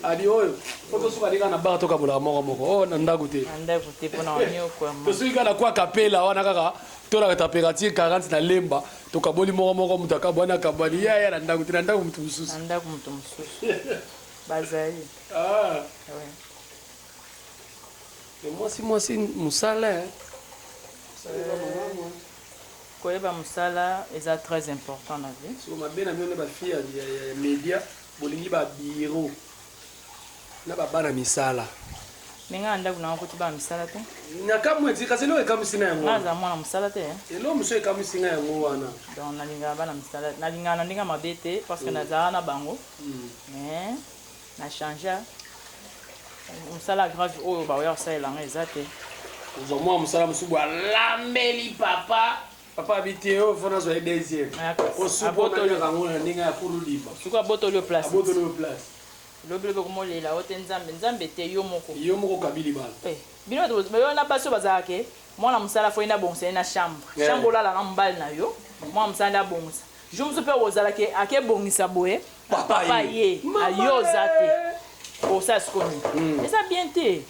A: Abi oyo po tosuka kaka na bar tokabolaka moko moko oyo na ndako te.
D: na ndako te mpona konyokwama.
A: Tosuki kaka na kwa kapela wana kaka tolaka température 40 na lemba tokaboli moko moko moto akabwani akabwani ya ya na ndako te na ndako moto mosusu.
D: Na ndako moto mosusu. Bazali.
A: Ah.
D: Oui.
A: Mais mwasi mwasi mosala eh. Mosala eza malamu, eh.
D: Koyeba mosala eza très important na vie.
A: So mabe na bino nde bafille ya media bolingi ba bureau na babana misala.
D: Me ngai na ndako nanga kuti bana misala te.
A: Nakamwe ti kasi eloko ekamwisi nga yango
D: Ngai
A: wana.
D: aza mwana mosala te.
A: Eloko mosusu ekamwisi nga yango wana.
D: Donc nalingaka bana misala, nalingaka na ndenge mabe te parce que nazalaka na bango. Mais na changea mosala grave oyo baoya kosalela nga eza te.
A: Ozwa mwa mosala mosusu boye alambeli papa. Papa abi te oyo fo nazwa ye deuxième. Po supu wana naliaka yango na ndenge ya kululimba.
D: Sikoyo abotoli yo place.
A: Abotoli yo place.
D: Lobi lobi okomolela o te Nzambe, Nzambe te yo moko.
A: Yo moko okabi libala.
D: Eh, bino bato yo na basi oyo bazalaka ke mwana mosala fo ye nde abongisa ye na chambre. Chambre olala na mobali na yo, mwana mosala nde abongisa. Jour mosusu pe okozala ke ake bongisa boye, papa ye, yo oza te. Okosala sikoyo nini? Eza bien te.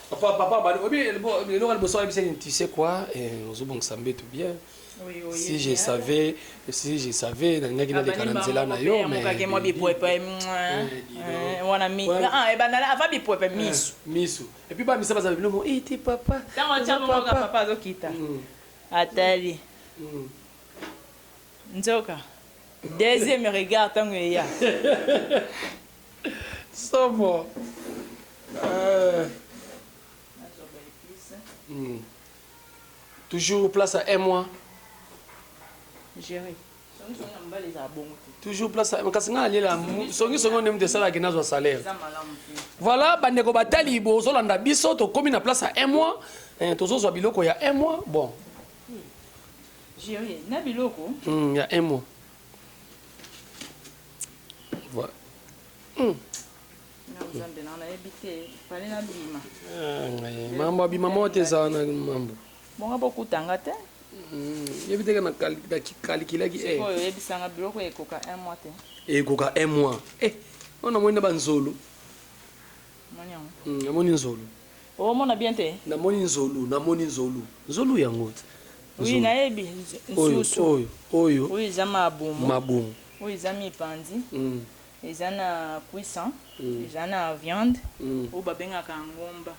A: Papa, papa, ba, obi, eloko ya liboso ayebisa nini, tu sais quoi, eh, ozobongisa mbeto bien.
D: Oui, oui,
A: Si je savais, si je savais, nalingaki naleka na nzela na yo, mais
D: mokake mwa bipwepe, wana mi, ah, ebanda avant bipwepe misu.
A: Misu. Et puis ba misa bazala biloko, eh, te papa.
D: Tango atia bongo kaka papa azokita. Atali. Nzoka. Deuxième regard tango eya.
A: Somo. Euh. Toujours place à un mois.
D: Gérer.
A: Toujours place à kasi nga nalela songi songi nde moto esalaki nazwa salaire. Voilà bandeko batali bozolanda biso tokomi na place à un mois eh, tozozwa biloko ya un mois bon.
D: Gérer na biloko.
A: Ya un mois. Voilà.
D: Na Nzambe na nayebi te, fallait na bima.
A: Ah, ngai mambo abima moko te eza wana mambo.
D: Bonga bokutanga te.
A: Yebi te na kalikilaki eh.
D: Sikoyo oyebisanga biloko ekoka un mois te.
A: Ekoka un mois. Eh, on amoni na banzolo.
D: Moni yango.
A: Namoni nzolo.
D: Omona bien te?
A: Namoni nzolo, namoni nzolo. Nzolo yango.
D: Oui, nayebi.
A: Oyo, oyo, oyo.
D: Oyo eza mabumu.
A: Mabumu.
D: Oyo eza mipanzi. Eza na cuisson, eza na viande, oyo babengaka ngomba.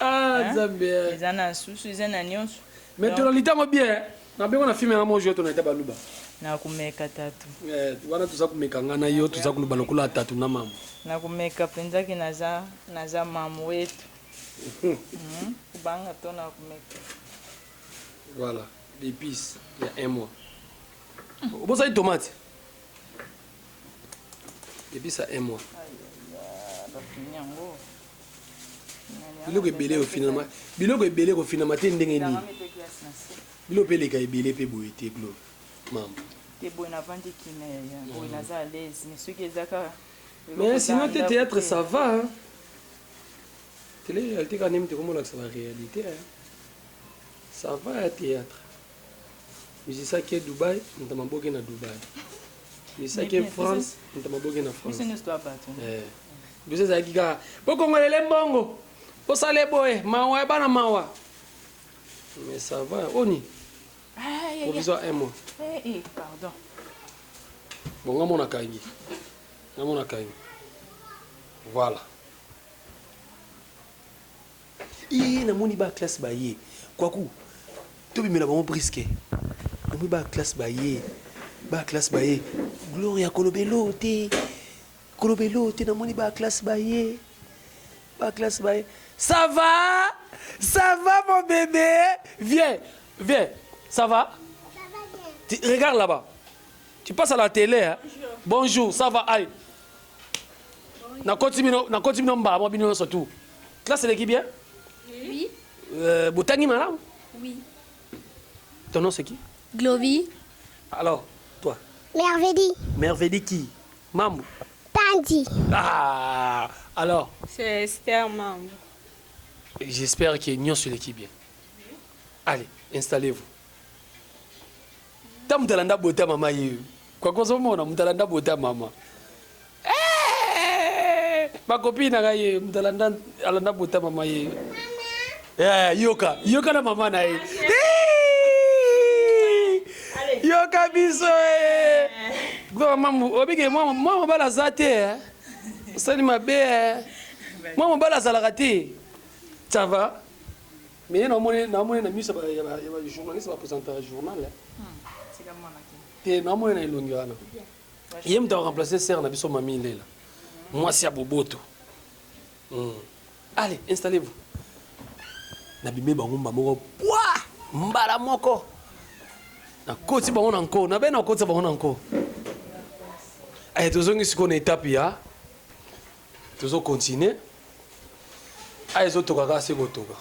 A: Ah, Nzambe.
D: Eza na susu, eza na nyonso.
A: Mais tonalité yango bien. Na bengo na film yango mo jouer tonalité baluba.
D: Na kumeka tatu.
A: Eh, wana toza kumeka nga na yo, toza koloba lokola tatu na mama.
D: Na kumeka penza ke naza, naza mamu wetu. Kubanga to na kumeka.
A: Voilà, l'épice, il y a un mois. Obosani tomate. Épice à un mois. Biloko ebele ofinama, biloko ebele kofinama te ndenge nini? Biloko pe eleka ebele pe boye te Glo. Mama.
D: Te boye navandi kimia yaya, boye naza à l'aise, mais soki eza kaka
A: Mais sinon te théâtre ça va. Hein? Télé réalité quand même te comment la réalité hein? Ça va ya théâtre. Musicien ke Dubaï, moto maboke na Dubaï. Musicien ke France, moto maboke na France.
D: Biso nyonso toa bato.
A: Eh. Biso ezalaki kaka bokongolele mbongo. Bosale boye, mawa ya bana mawa. Mais ça va, oni. Provisoire un mois.
D: Eh, eh, pardon.
A: Bon, nga mona kangi. Nga mona kangi. Voilà. Ii namoni ba classe baye. Kwaku tobimela bango brisque. Namoni ba classe baye. Ba classe baye. Gloria kolobelo te. Kolobelo te namoni ba classe baye. Ba classe baye. Ça va? Ça va mon bébé? Viens, viens. Ça va?
G: Ça va bien.
A: Tu, regarde là-bas. Tu passes à la télé. Hein? Bonjour. Bonjour, ça va? Allez. Na continue, na continue mbala moi bino surtout. Classe eleki bien?
E: Oui.
A: Botangi malamu?
E: Oui.
A: Ton nom c'est qui?
E: Glovi.
A: Alors, toi?
G: Mervedi.
A: Mervedi qui? Mamou.
G: Tandy.
A: Ah, alors?
H: C'est Esther Mamou.
A: J'espère que nous sommes l'équipe bien. Allez, installez-vous. Ta mutalanda bota mama ye. Kwa kozo mona mutalanda bota mama. Eh! Ma copine na ye mutalanda alanda bota mama ye. Eh, yoka, yoka na mama na ye. Eh! Yoka biso eh. Kwa mama obike mama mama bala za te eh. Sali mabe eh. Mama bala zalaka te. Ça va? Mais na moni na moni na miso ya ba ya ba journaliste ba présenter journal. Te na moni na elongi wana. Ye mutu a remplacer sœur na biso mami Lela. Mwasi ya boboto. Allez, installez-vous. Na bime bango mba moko pwa mbala moko. Na koti bango na nko, na bena koti bango na nko. Allez, tozongi siko na étape ya tozo continuer. Ah, ezo toka kaka se kotoka.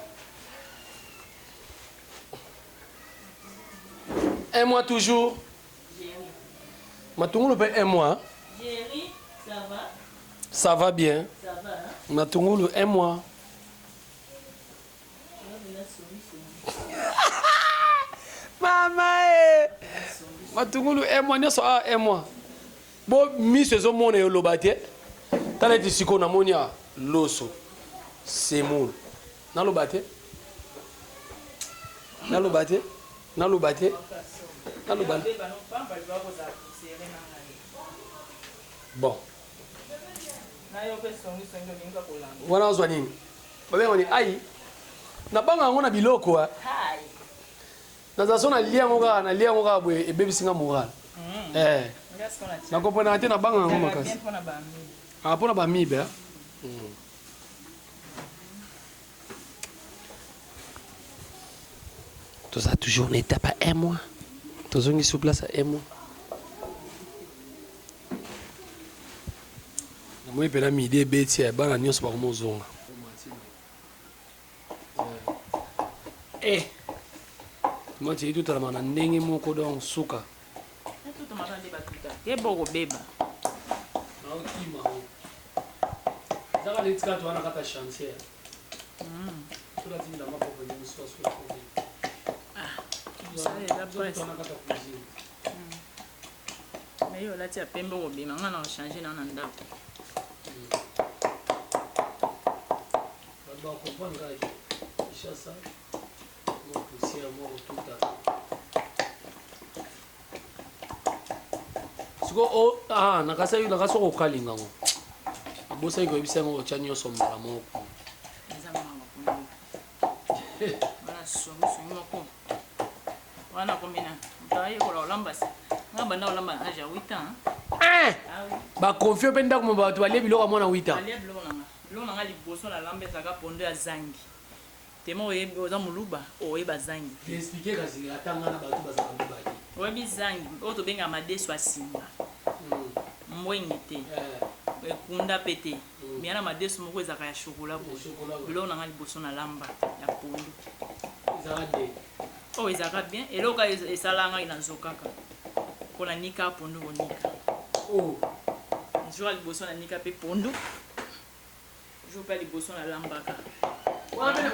A: Un mois toujours. Matungulu pe un mois.
D: Jerry, ça va?
A: Ça va bien.
D: Ça va, hein?
A: Matungulu un mois. Mama eh. Matungulu un mois nyonso ah un mois. Bo miso ezomona eloba te. Tala ete sikoyo namoni awa loso semoule. Naloba te. Naloba te. Naloba te. Naloba. Bon. Wana ozwa nini? Babenga nini? Ai. Nabanga yango na biloko. Eh. Naza so nalia yango kaka nalia yango kaka boye ebebisi nga moral. Eh. Nakomprenaka te nabanga yango makasi. Ah, mpona bamibe. Eh? Toza toujours na étape ya un mois. Tozongi sur place ya un mois. Namoni mpena midi ebeti ya bana nyonso bakomozonga. Eh. Mati etotalama na ndenge moko donc suka.
D: Te bokobeba.
A: Naokima. Ezaka neti kaka towana kaka chantier. Tolati bilamba propre nyonso aso.
D: Mosala eza presse.
A: Towana kaka cuisine.
D: Mais yo olati ya pembe okobima nga na ochange na na ndako.
A: Bato bakomprendre kaka Kinshasa mwa poussière mwa kotuta. Siko o ah nakasaki nakasi kokalinga ngo. Abosaki koyebisa yango otya nyonso mbala moko.
D: Eza mawa kuna. Wana songi songi moko. Wana komi na. Moto ayekola kolamba se. Nga banda kolamba na age ya 8 ans.
A: Eh!
D: Ah oui.
A: Bakonfio mpe ndako mo bato balie biloko ya mwana 8 ans.
D: Alia biloko na nga. Biloko na nga liboso na lamba ezalaka pondo ya zangi. Temo oyebi oza moluba oyeba zangi.
A: Explique kasi ata nga na bato bazala mibali.
D: Oyebi zangi oyo tobengaka madesu ya singa. Mbwengi te. Ekunda pe te. Mais na madesu moko ezalaka ya chocolat boye.
A: Chocolat, ouais.
D: Biloko na nga liboso na lamba ya pondu.
A: Ezalaka nde.
D: Oyo ezalaka bien. Eloko esalaka ngai na nzokaka. Mpo na nika pondu konika.
A: Oh.
D: Jour ya liboso na nika pe pondu. Jour pe ya liboso na lambaka.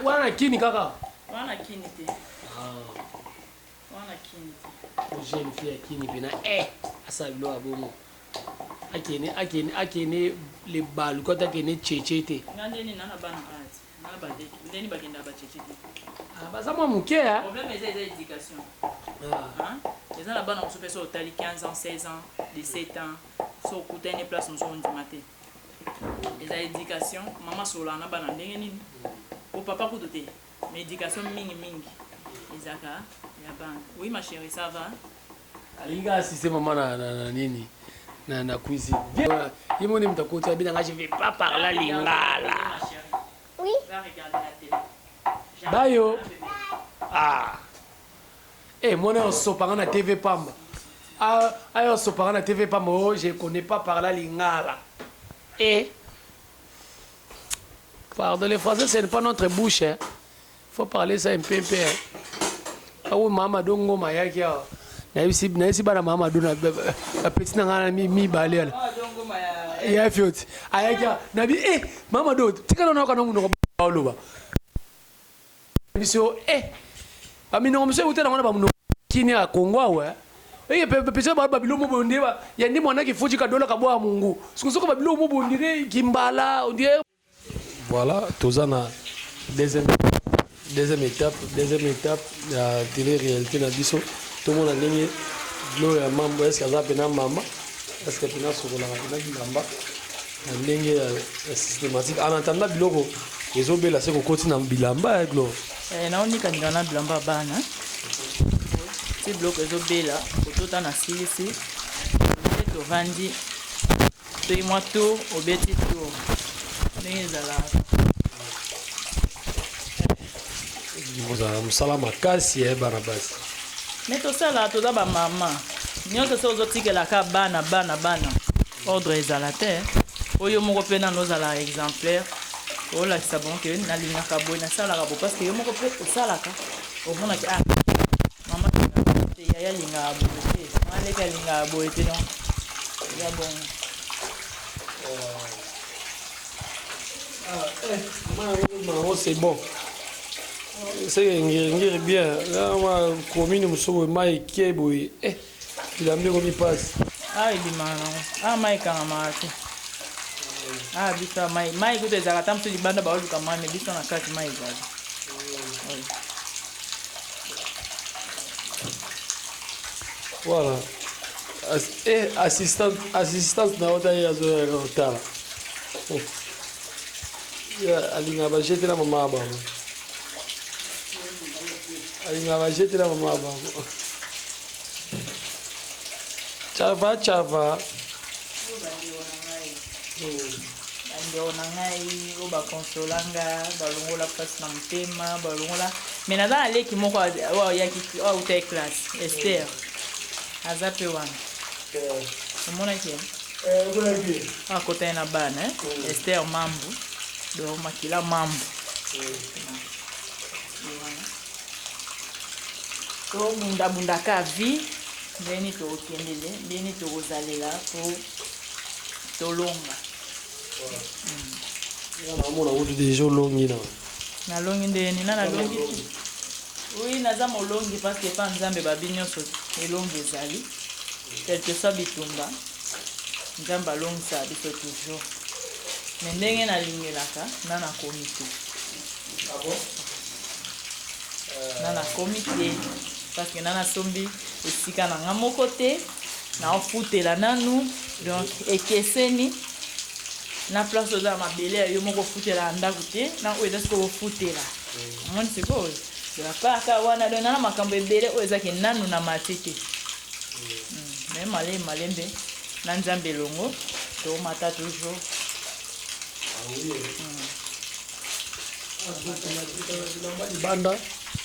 A: Wana kini kaka.
D: Wana kini te.
A: Ah.
D: Wana kini te.
A: Jeune fille ya kini pena eh asala biloko ya bongo. Akende akende akende le balu kota akende cheche te.
D: Nga ndeni na na bana ati. Na badeki. Ndeni bakenda ba cheche te.
A: Ah, baza mwa moke ah.
D: Problème eza eza éducation.
A: Ah.
D: Hein? Eza na bana mosusu pe so otali 15 ans, 16 ans, 17 ans, so okutani place mosusu ondima te. Eza éducation, mama asololaka na bana ndenge nini? Po papa kutu te. Mais éducation mingi mingi ezaka ya bana. Oui ma chérie, ça va?
A: Alingi kaka assiste mama na, na, na nini na, na cuisine. Ye moni moto akoti abi nanga je vais pas parler lingala.
G: Oui.
D: Va regarder la télé.
A: Bayo. Ah. Eh mwana osopanga na TV pamba. Ah, ayo osopanga na TV pamba. Oh, je connais pas parler lingala. Eh. Pardon, le français ce n'est pas notre bouche hein. Faut parler ça un peu un peu. Hein. Ah oui, mama dongo mayaki awa. Nayebisi nayebisi bana mama dona bapeti na ngai na mibale wana. Ya fioti. Ayaki awa. Nabi eh mama do tikala na kana munoko oloba. Biso eh baminoko mosusu euta nango na bamunoko kini ya Congo awa. Eye pe pe ba babiloko mo bonde ba ya ndi mwana kifuji kadola kabwa mungu. Siko babiloko mo bondire kimbala on dirait. Voilà, toza na deuxième deuxième étape, deuxième étape ya télé-réalité na biso. Tomona ndenge lo ya mambo est-ce aza pena mama, est-ce que pena sokolaka pena bilamba na ndenge ya, ya systématique. En attendant biloko ezobela se kokoti na bilamba ya Glo.
D: Eh, naonika nika na bilamba ya bana. Ti biloko ezobela, kotota na silisi. Nde tovandi soki mwa tour obeti tour ndenge ezalaka.
A: Kozala mosala makasi ya bana basi.
D: Me tosala toza bamama nyonso soki ozotikelaka bana bana bana ordre ezala te oyo moko mpe nano ozala exemplaire olakisa bango ke nalingaka boye nasalaka boye parce que yo moko mpe osalaka omonaki ah mama te. Ye alingaka boye te. Mama leki alingaka boye te donc eza bongo.
A: Ah, eh, mama c'est bon. Seke ngiringiri bien. Là, commune mosusu boye mai ekie boye. Eh, bilamba ekomi mpasi.
D: Ah, ebimaka nango. Ah, mai ekangamaka te. Ah, biso mai. Mai kutu ezalaka ata mosusu libanda baoluka mai, mais biso na kati mai ezali. Oui.
A: Voilà. As, eh, assistante, assistante na ota ye azoyaka kotala. Oh. Ya alingaka bajete na mama ya bango. Alingaka bajete na mama ya bango. Chava chava.
D: Bandeko na ngai oyo bakonsola nga, balongola mpasi na motema, balongola mais naza na leki moko oyo ayaki oyo autaki classe, Esther aza mpe wana, omonaki ye akotani na bana eh? Esther Mambu, donc makila Mambu. Tobundabundaka vie ndenge nini tokokendele, ndenge nini tokozalela po tolonga.
A: Namona kutu deja olongi na.
D: Nalongi ndenge nini? Na nalongi te. Oui, naza molongi parce que epa Nzambe babi nyonso elongi ezali. Quelque soit bitumba, Nzambe alongisaka biso toujours. Mais ndenge nalingelaka, na nakomi te.
A: Ah bon?
D: Na nakomi te parce que na nasombi esika na nga moko te, naofutela nanu, donc ekeseni na place oza mabele ya yo moko ofutela na ndako te, na oyo eza sikoyo ofutela. Omoni sikoyo apart wana, donc nana makambo ebele oyo ezaki nanu na mati te. Mais malembe malembe na Nzambe elongo tomata toujours.
A: Libanda.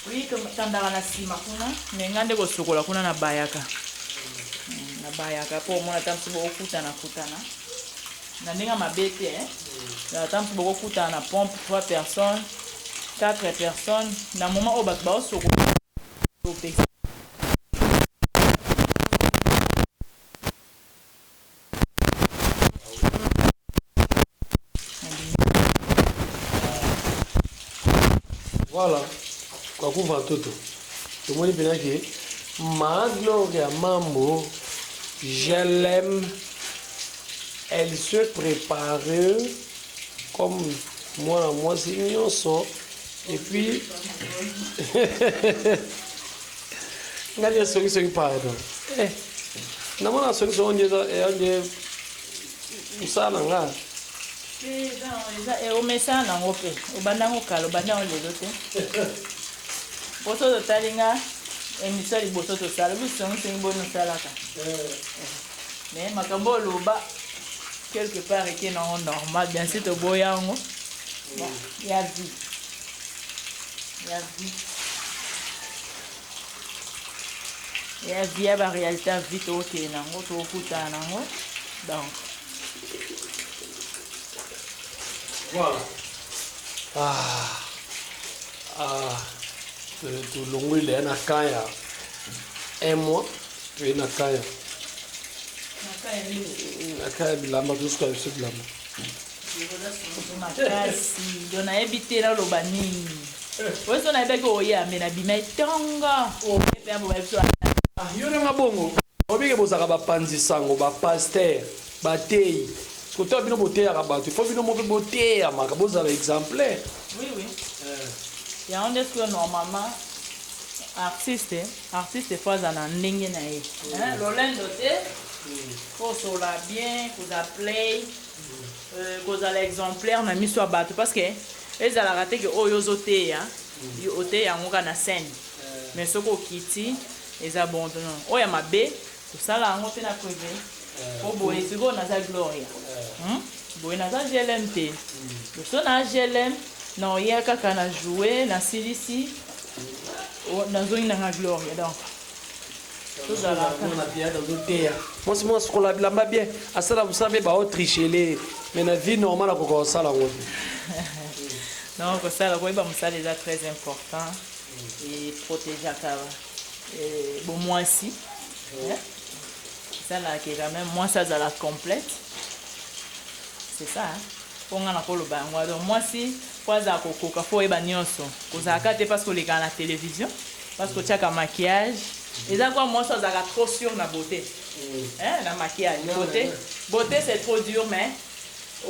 D: Oui, totandaka na nsima kuna, me ngai nde kosukola kuna na bayaka. Na bayaka mpo omona ata mosusu bokokutana kutana na ndenge ya mabe te, eh? Ata mosusu bokokutana na pompe 3 personnes, 4 personnes na moment oyo bato baosokola.
A: Voilà, kwa kuva toto tomoni mpena ke ma Gloria Mambo, je l'aime, elle se prépare comme mwana mwasi nyonso et puis ngai nde songisongi pardon eh, namona songisongi nde eza nde mosala na nga.
D: Omesana nango mpe obanda yango kala, obanda yango lelo te. Poso totali nga émission ya liboso tosala bisongisongi boni osalaka, mais makambo oloba quelque part eke nango normal, bien sûr toboya yango ya vie ya vie ya vie ya baréalité ya vie, tokokende nango, tokokutana nango donc.
A: Voilà. Ah, ah, tolongoli leya na camp ya un mois, toye na camp ya na camp ya bilamba, tosuka biso bilamba.
D: Makasi donc nayebi te naloba nini. Oyo so nayebaki oya me nabima etonga epe ya boba biso.
A: Yo nanga bongo obike bozalaka bapanzi sango, bapaster, bateyi, kotala bino boteyaka bato, ifo bino moko boteyamaka, bozala exemplaire.
D: Oui, yango nde sikoyo normalement artiste artiste fo aza na ndenge na ye, lolendo te, kosola bien, kozala play, kozala exemplaire na miso ya bato, parce que ezalaka te ke oyo ozoteya oteya yango kaka na scène, mais soki okiti eza bon non. Oyo ya mabe tosala yango mpe na privé po boye. Sikoyo naza Gloria, boye naza GLM te, so na GLM na oya kaka na joue, nasilisi, nazongi nanga Gloria, donc tozalaka.
A: Azoteya mwasi moko asukola bilamba bien, asala mosala mpe baotrichele, mais na vie normale akoka kosala yango te.
D: Donc kosala, koyeba mosala eza très important, eprotégeaka. Eh, bomwasi esalaka ke quand même mwasi azala complète, c'est ça, hein? Mpo nga nakoloba yango. Donc mwasi mpo azala kokoka, fo oyeba nyonso. Kozalaka te parce que olekaka na télévision, parce que otiaka maquillage. Eza kwa mwasi azalaka trop sûr na beauté, hein, na maquillage. Beauté, beauté, c'est trop dur, mais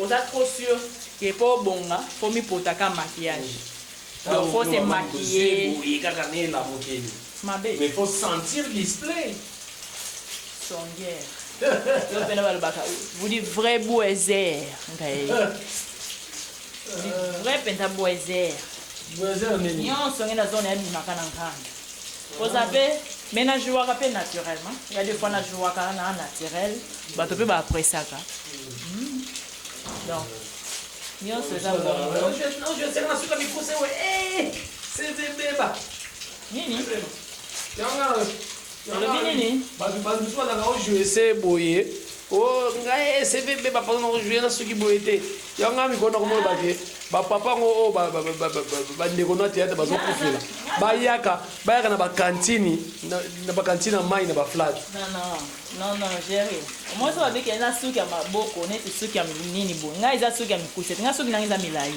D: oza trop sûr ke mpo obonga, fo mipotaka maquillage. Donc faut se maquiller.
A: Boye kaka ne elamukeli.
D: Mabe.
A: Mais faut sentir display.
D: Songuère yo mpena balobaka, vous dit vrai boiser. Ngai vrai mpenza boiser.
A: Boiser nini?
D: Nyonso nge nazona yabimaka na nkanda koza mpe, mais najouaka mpe naturellement. Ya des fois najouaka na naturel, bato mpe baappréciaka. Donc nyonso eza bongo.
A: Osenga suka mikuse we cvbeba.
D: Nini olobi nini?
A: Bato mosusu bazalaka ojoue se boye, o ngai cvb bapasa na kojoue na soki boye te. Yango ngai mikolo nakomona bake bapapa yango oyo bandeko na théâtre bazokufela, bayaka na bakantini, na bakantine ya mai na baflat.
D: Non, non, non, non, géri mwasi babiki eza suki ya maboko neti suki ya nini boye. Ngai eza suki ya mikuse te. Ngai suki nanga eza milai.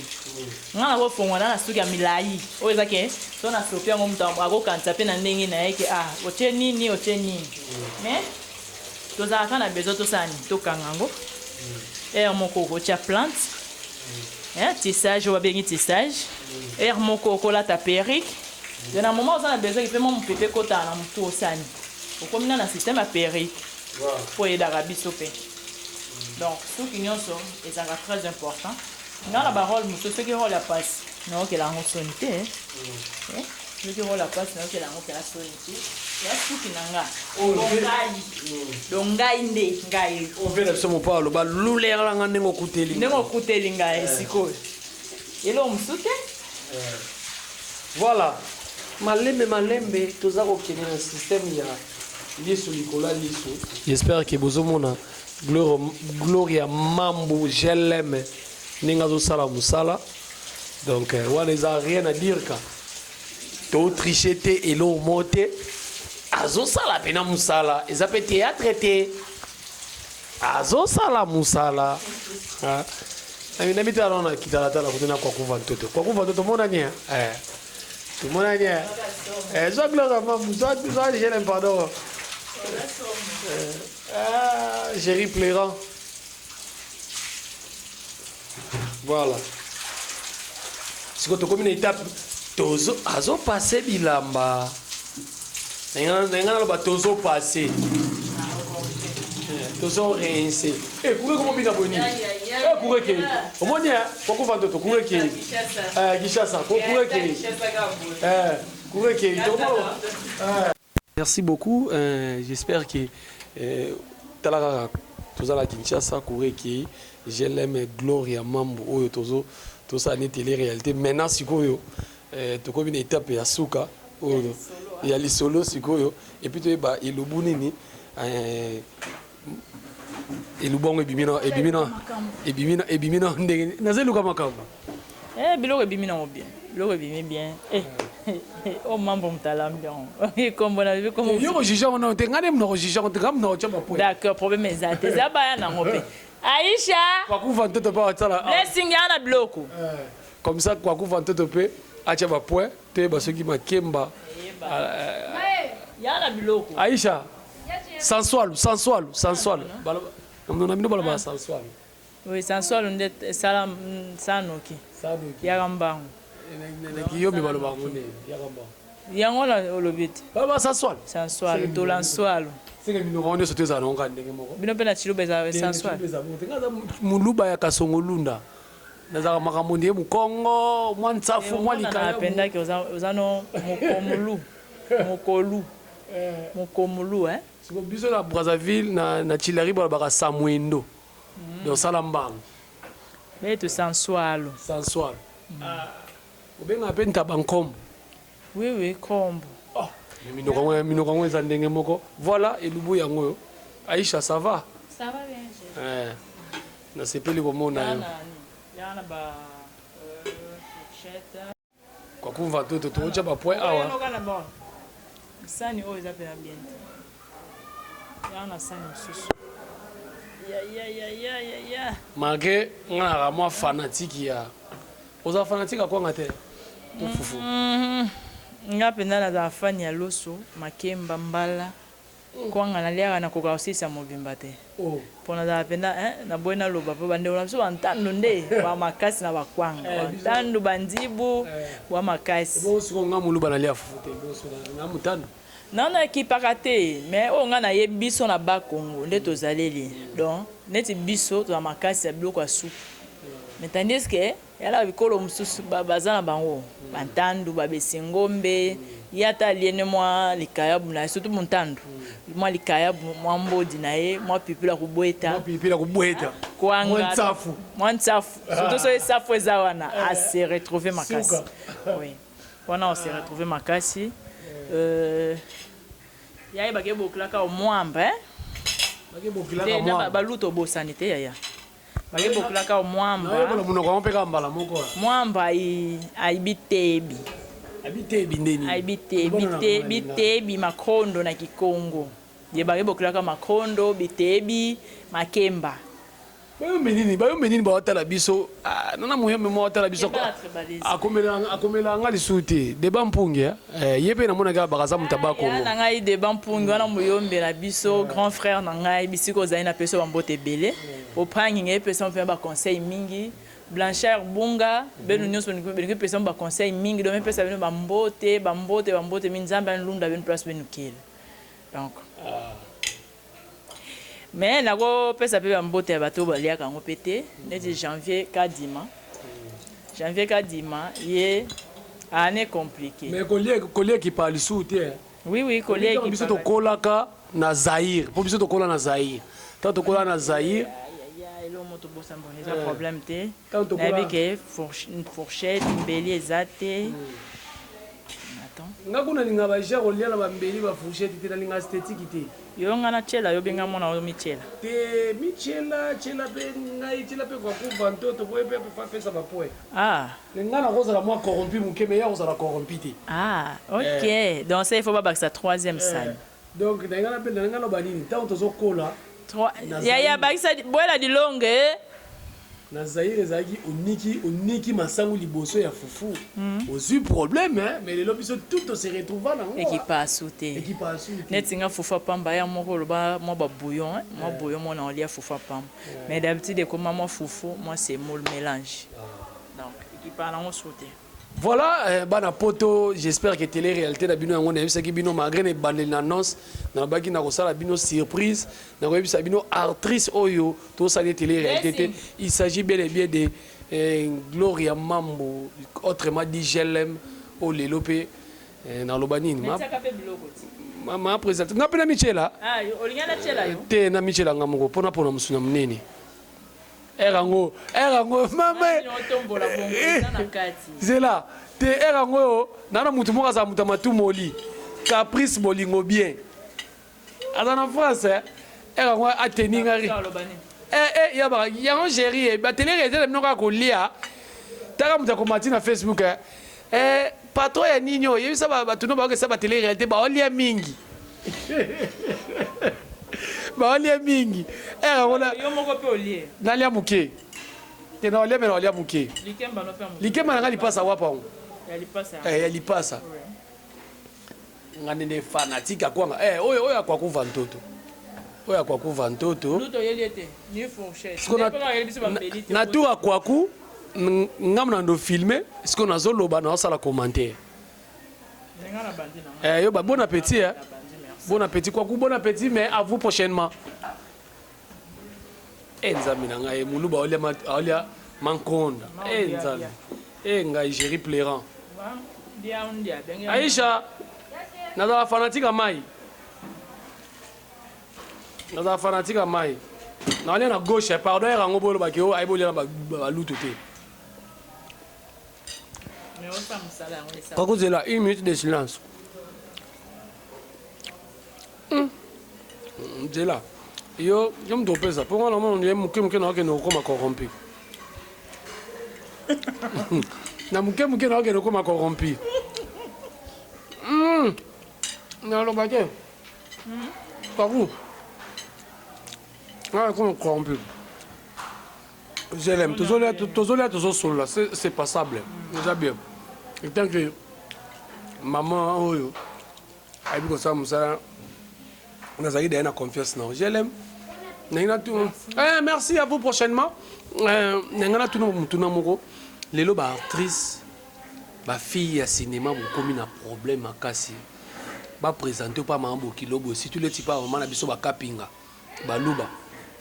D: Ngai nakofongwana na suki ya milai oyo eza ke so nasopi yango, moto akokanisa mpe na ndenge na ye ke ah, otie nini, otie nini. Mais tozalaka na besoin tosala nini? Tokanga yango heure moko, okotia plante, hein, tissage oyo babengi tissage. Heure moko okolata perruque. De na moment oza na besoin mpe mwa mopepe ekotala na motu, osani okomi na système ya perruque mpo eyedaka biso mpe. Donc suki nyonso ezalaka très important. Nga na barole mosusu, soki role ya pasi, naokela yango soni te. Eh, soki role ya pasi, naokela yango mpena soni te ya suki na nga. Bo ngai, donc ngai nde ngai.
A: Ovela biso mopa aloba luleranga ndenge okuteli.
D: Ndenge okuteli ngai sikoyo, eloko mosusu te.
A: Voilà, malembe malembe toza kokende na système ya lisu likolo ya lisu. J'espère ke bozomona Gloria Mambu GLM ndenge azosala mosala. Donc wana eza rien à dire ka totriche te, eloko moko te. Azosala mpena mosala, eza mpe théâtre te, azosala mosala. Na mitala na kitalatala kutu na kwakuva ntoto, kwakuva ntoto monani eh. Tomonani eh. Zwa Gloria Mambu, zwa GLM, pardon, ah, Jerry Pleurant. Voilà, sikoyo tokomi na étape tozo azopase bilamba. Na ngai naloba tozopase, tozo rince. Courant komobina boye nini? Courant ekei, omoni kokufa ntoto. Courant ekei Kinshasa, courant ekei, courant ekei. Merci beaucoup, j'espère que tala kaka toza na Kinshasa, courant ekei. GLM Gloria Mambu oyo tozo tosala ni télé réalité. Maintenant sikoyo tokomi na étape ya suka oyo ya lisolo sikoyo, et puis toyeba elubu nini. Elubu yango ebimi na ebimi na ebimi na ebimi na ndenge naza eluka makambo.
D: Eh, biloko ebimi nango bien, biloko ebimi bien. Eh, o mambo motalambi yango ekombo na bibi kombo.
A: Yo kojuge yango nano te, ngai nde mna kojuge yango te, ngai mna kotya bapoint.
D: D'accord, problème eza te, eza baya nango mpe Aisha.
A: Kwakufa ntoto mpe atsala.
D: Blessing ya na biloko.
A: Comme ça kwakufa ntoto mpe atya bapoint, toyeba soki makemba.
D: Ya na biloko.
A: Aisha, sanswalu, sanswalu, sanswalu na bino balobaka sanswalu.
D: Oui, sanswalu nde esala sanoki yaka mbangu.
A: Kiyomi balobaka ngo nde yaka mbangu.
D: Yango na olobi te.
A: Balobaka sanswalu.
D: Sanswalu, tola nswalu.
A: Seke minoko yango nyonso to ezala nango kaka ndenge moko.
D: Bino mpe na Tshiluba ezala sanswalu.
A: Nga moluba ya Kasongolunda, nazalaka makambo ndie mokongo mwa ntsafu mwa likaya.
D: Apendaki oza no mokomulu, mokolu, mokomulu, hein.
A: Siko biso na Brazzaville, na Chilari balobaka samwendo, donc sala mbango.
D: Betu sanswalu.
A: Sanswalu obengaka mpe ntaba nkombo.
D: Oui, kombo.
A: Oh, minoko yango eza ndenge moko. Voilà, elubu yango oyo. Aisha, ça va?
E: Ça va bien.
A: Eh, nasepeli komona yo.
D: Ya na ba fourchette.
A: Kwakumva toto, tokotya bapoint awa.
D: Sani oyo eza pena bien te. Yaka na sani mosusu. Ya ya ya ya ya ya.
A: Malgré nga naka mwa fanatique ya oza fanatique ya kwanga te to fufu?
D: Nga penza nazala fan ya loso, makemba, mbala. Kwanga naliaka nakoka kosilisa mobimba te po nazala penza hein naboyi naloba po ba ndeko na biso ba ntandu nde ba makasi na ba kwanga ba ntandu ba nzibu ba makasi.
A: Ebongo sikoyo nga muluba nalia fufu te ebongo sikoyo na mutandu?
D: Non na ekipaka te mais oyo nga nayebi biso na bas congo nde tozaleli donc neti biso toza makasi ya biloko ya supu mais tandis que Ya na bikolo mosusu baza na bango ba ntandu ba besingombe ye ata alie ne mwa likayabu na ye surtout montandu mwa likayabu mwa mbodi na ye mwa pilipili ya kobweta
A: mwa pilipili ya kobweta
D: kwanga
A: mwa nsafu
D: mwa nsafu surtout soki safu eza wana a se retrouver makasi oui wana o se retrouver makasi euh, yaye bake bokilaka mwamba eh
A: bake bokilaka mwamba
D: baluta obosani te yaya Baye bokulaka mwamba.
A: Nayekola monoko yango mpe kaka mbala moko.
D: Mwamba ayi ayi bitebi.
A: Bitebi nde nini?
D: Ayi bitebi te bitebi makondo na kikongo. Ye baye bokulaka makondo bitebi makemba.
A: Bayombe nini? Bayombe nini bawatala biso? Ah, nana muyombe mwa watala biso. Akomela akomela nga lisusu te. Deba mpungi eh. Eh, ye mpe namonaki abaka aza moto ya Bakongo.
D: Ya na ngai Deba Mpungi wana muyombe na biso grand frère na ngai bisika ozali na pesi yo ba mbote ebele oprangi ngai epesa mpe ba conseil mingi Blanchard Bunga benu nionso belingi pesa ba conseil mingi donc mepesa bino ba mbote ba mbote ba mbote mingi Nzambe alunda bino place benu kele donc Mais nako pesa pe ba mbote ya bato oyo baliaka yango pe te neti Janvier Kadima Janvier Kadima ye annee compliquee.
A: Mais kolia kolia ekipa lisusu te hein.
D: Oui oui kolia
A: ekipa. Biso tokolaka na Zaïre po biso tokola na Zaïre tango tokola na Zaïre.
D: Eloko moko tobosani bon eza problème te nayebi ke fourchette mbeli eza te.
A: Nga kuna nalinga ba genre olia na ba mbeli ba fourchette te nalinga esthetique te.
D: Yo nga na tiela yo benga mwana oyo mitiela.
A: Te mitiela tiela pe ngai tiela pe kwakuva ntoto po ye pe apesa ba point.
D: Ah.
A: Nga nakozala mwa corrompu muke mais ye akozala corrompu te.
D: Ah ok eh. Donc ça il faut babakisa troisième eh. sani.
A: Donc na nga na nga loba nini tango tozokola.
D: Yaya bakisa bwela dilonge.
A: Na Zaïre ezalaki oniki oniki masangu liboso ya fufu mm. ozui problème hein mais lelo biso tout to se retrouva na ngo
D: ekipasu te
A: ekipasu te
D: neti nga fufu pamba ya moko loba mwa ba bouillon hein mwa eh. bouillon mwana olia fufu pamba eh. mais d'habitude ekoma mwa fufu mwa semoule mélange ah. donc ekipala nango su te.
A: Voilà eh, bana poto j'espère que télé réalité na bino yango nayebisaki bino malgré na ebandeli na annonce nalobaki nakosala bino surprise nakoyebisa bino actrice oyo tosali ye télé réalité te il s'agit bel et bien de eh, Gloria Mambo autrement dit GLM oyo lelo mpe eh, naloba nini ma, ma, ma présente nga mpe na michela
D: ah,
A: te na michela nga moko mpona mpona mosuni ya monene Heure yango, heure yango mama. Zela, te heure yango oyo na na mutu moko azala mutu ya matumoli. Caprice bolingo bien. Aza na France eh. Heure yango ateni nga. Eh eh ya ba yango chérie eh, ba télé réalité na bino kaka kolia. Taka mutu akomati na Facebook eh. Eh patron ya nini oyo yebisa bato no bakokesa ba télé réalité baolia mingi. Baolia mingi. Eh yango
D: yo moko pe olie.
A: Nalia moke. Te na olia me na olia moke.
D: Likemba no pe moke.
A: Likemba na nga lipasa wapi yango?
D: Ya lipasa.
A: Eh ya lipasa. Nga nde fanatique ya kwanga. Eh oyo oyo akwakuva ntoto. Oyo akwakuva ntoto.
D: Luto yeli ete ni fourchette.
A: Na tour akwaku ngambo na ndo filmer siko nazoloba naosala commentaire. Eh, yo ba bon appétit hein. Bon appétit quoi bon appétit mais à vous prochainement. Eh nzambe na ngai muluba olia olia mankonda. Eh nzambe. Eh ngai Jerry Pleurant. Aisha nazala fanatique ya mai. Nazala fanatique ya mai. Nalia na gauche pardon yango bolobaki oyo ayebi olia na balutu te. Kakozela une minute de silence. Nzela yo yo moto opesa mpo nga namona ye moke moke nakokende kokoma corrompu na moke moke nakokende kokoma corrompu. Naloba te. Kaku. Ah, comme corrompu. Je l'aime. Tozolia, tozolia, tozosolola. C'est passable. Eza bien. Et tant que maman oyo ayebi kosala mosala, nazalaki daye na confiance na yo. Je l'aime. Ndenge natuna. Eh, merci à vous prochainement. Ndenge natuna motuna moko. Lelo ba actrice, ba fille ya cinéma bokomi na problème makasi. Ba présenter pa mama bokilo boye, surtout leti pa mama na biso bakapinga baluba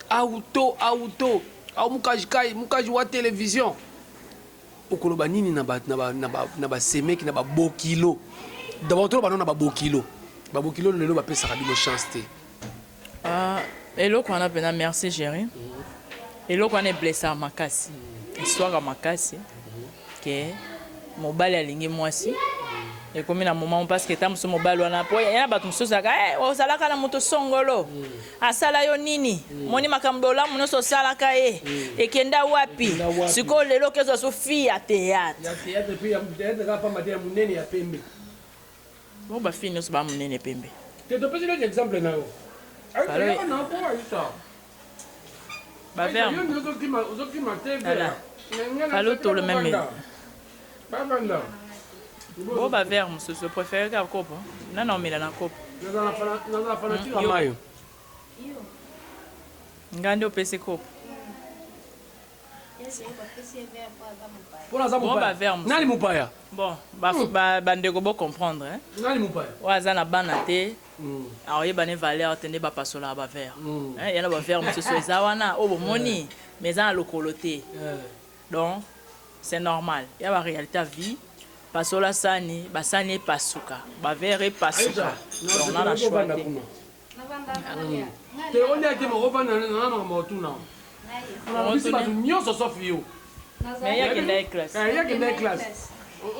A: auto auto au mukaji kai mukaji wa télévision. Okoloba nini na ba na ba na ba na basemeki, na babokilo? D'abord toloba no na babokilo. Babokilo lelo bapesaka bino chance te.
D: Ah, eloko wana mpena, merci Géri. Eloko wana eblessaka makasi, eswaka makasi ke mobali alingi mwasi, ekomi na moment, parce que ta mosusu mobali wana, po ya na bato mosusu azalaka, eh, ozalaka na moto songolo, asala yo nini? Moni makambo olamu nyonso osalaka ye, ekenda wapi?
A: Ekenda wapi?
D: Sikoyo lelo okezwa so fille ya théâtre.
A: Ya théâtre mpe, ya théâtre kaka pamba te, ya monene, ya pembe.
D: Bo bafille nyonso baa monene, pembe.
A: Te, topesi neti exemple na yo.
D: Balo-
A: Na po ayisa.
D: Baverre.
A: Yo nde ozokima te.
D: Voilà. Falo tolo même.
A: Bavanda.
D: Bo baverre mosusu, préféré kaka kopo. Nana omela na kopo?
A: Nazala fanatique ya
D: Yo.
A: mayo.
D: Ngai nde opesi kopo.
A: Mpo naza
D: Bo
A: mopaya.
D: baverre mosusu.
A: Nani mopaya?
D: Bon, bandeko bocomprendre, hein?
A: Nani mopaya?
D: Oyo aza na bana te akoyeba ne valeur te nde bapasolaka baverre. Ya na baverre mosusu eza wana oyo bomoni, mais eza na lokolo te. Donc c'est normal, ya baréalité ya vie. Pasola sani, basani epasuka, baverre epasuka, donc na choix te.
A: Te, olia te, moko ovanda na makambo otuna biso bato nyonso sauf yo.
D: Mais ye akenda ye classe.
A: Eh, ye akenda ye classe.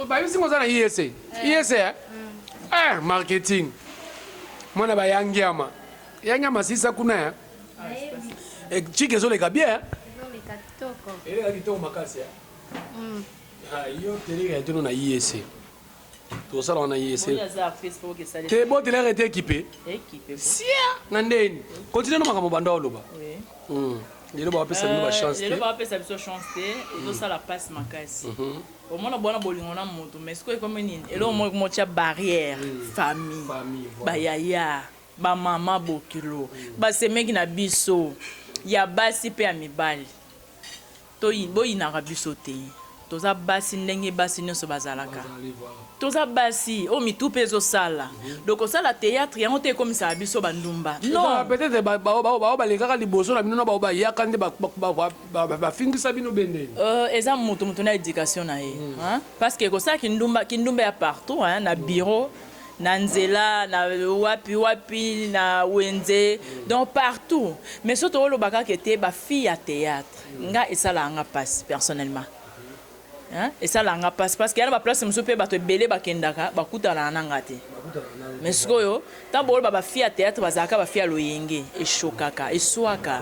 A: Bayebisi ngo oza na IEC, IEC, eh? Eh, marketing, mwana bayangiama yangiama sisa kuna, eh? Eh, chike ezoleka bien, eh?
G: Ezoleka kitoko.
A: Eleka kitoko makasi, eh? Ah, yo teleka ya tino na IEC, tosala wana IEC.
D: Moni aza actrice po okesali.
A: Te, bo teleka ete équipe.
D: Équipe.
A: Sia na ndeni continue no makambo banda oloba.
D: Oui.
A: Lelo bapesa bino bachance
D: Lelo
A: te.
D: bapesa biso chance te, ezosala mpasi makasi. Omona bwana bolingo na moto, mais sikoyo ekomi nini? Eloko moko motia barrière, famille.
A: Famille, voilà.
D: Bayaya, bamama bokilo, basemeki na biso ya basi mpe ya mibali, boyinaka biso te. Toza basi ndenge basi nyonso bazalaka.
A: Bazali, voilà.
D: Toza basi oyo mitu mpe ezosala. Donc osala théâtre yango te ekomisaka biso bandumba, non.
A: Peut-être bao balekaka liboso na bino na bao bayaka nde bafingisa bino bendeni.
D: Eza moto moto na éducation na ye, hein? Parce que kosala kindumba, kindumba ya partout, hein? Na bureau, na nzela, na wapi wapi, na wenze, donc partout. Mais so tooloba kaka ete bafille ya théâtre, nga esalaka nga mpasi personnellement, hein? Esalaka nga mpasi parce que ya na baplace mosusu mpe bato ebele bakendaka, bakutanaka na nga te. Mais sikoyo ntango booloba bafille ya théâtre bazalaka bafille ya loyenge, eshokaka, eswaka.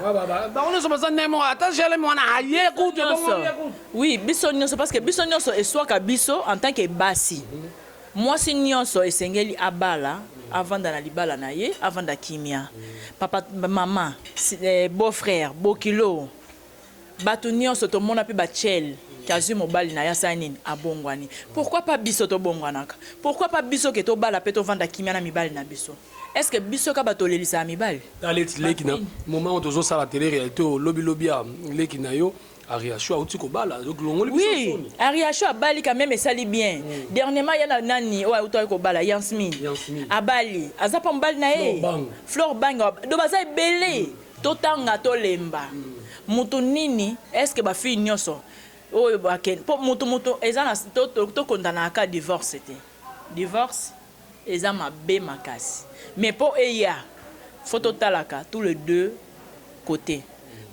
A: Bango nyonso baza ndenge moko, ata geleme wana aye kutu
D: Nyonso.
A: ebongo ye kutu.
D: Oui, biso nyonso, parce que biso nyonso eswaka biso en tant que basi. Mwasi nyonso esengeli abala, avanda na libala na ye, avanda kimia. Papa, mama, beau frère, bokilo, bato nyonso tomona mpe bachele azwi mobali na ye, asala nini? Abongwani. Pourquoi pas biso tobongwanaka? Pourquoi pas biso ke tobala mpe tovanda kimia na mibali na biso? Est ce que biso ka bato olelisaka mibali?
A: Aleti leki na moment oyo tozosala télé réalité oyo, lobilobi ya leki na yo Ariasho auti kobala, donc longoli biso
D: Oui.
A: soni.
D: Ariasho abali quand même, esali bien. Dernièrement ya na nani oyo autaki kobala, Yansmin.
A: Yansmin.
D: Abali, aza mpa mobali na ye.
A: Flore Bang.
D: Flore Bang. Do baza ebele, totanga, tolemba moto nini. Est ce que bafille nyonso oyo bakende mpo moto moto eza na tokondanaka divorce te? Divorce eza mabe makasi, mais mpo eya fo totalaka tous les deux côtés,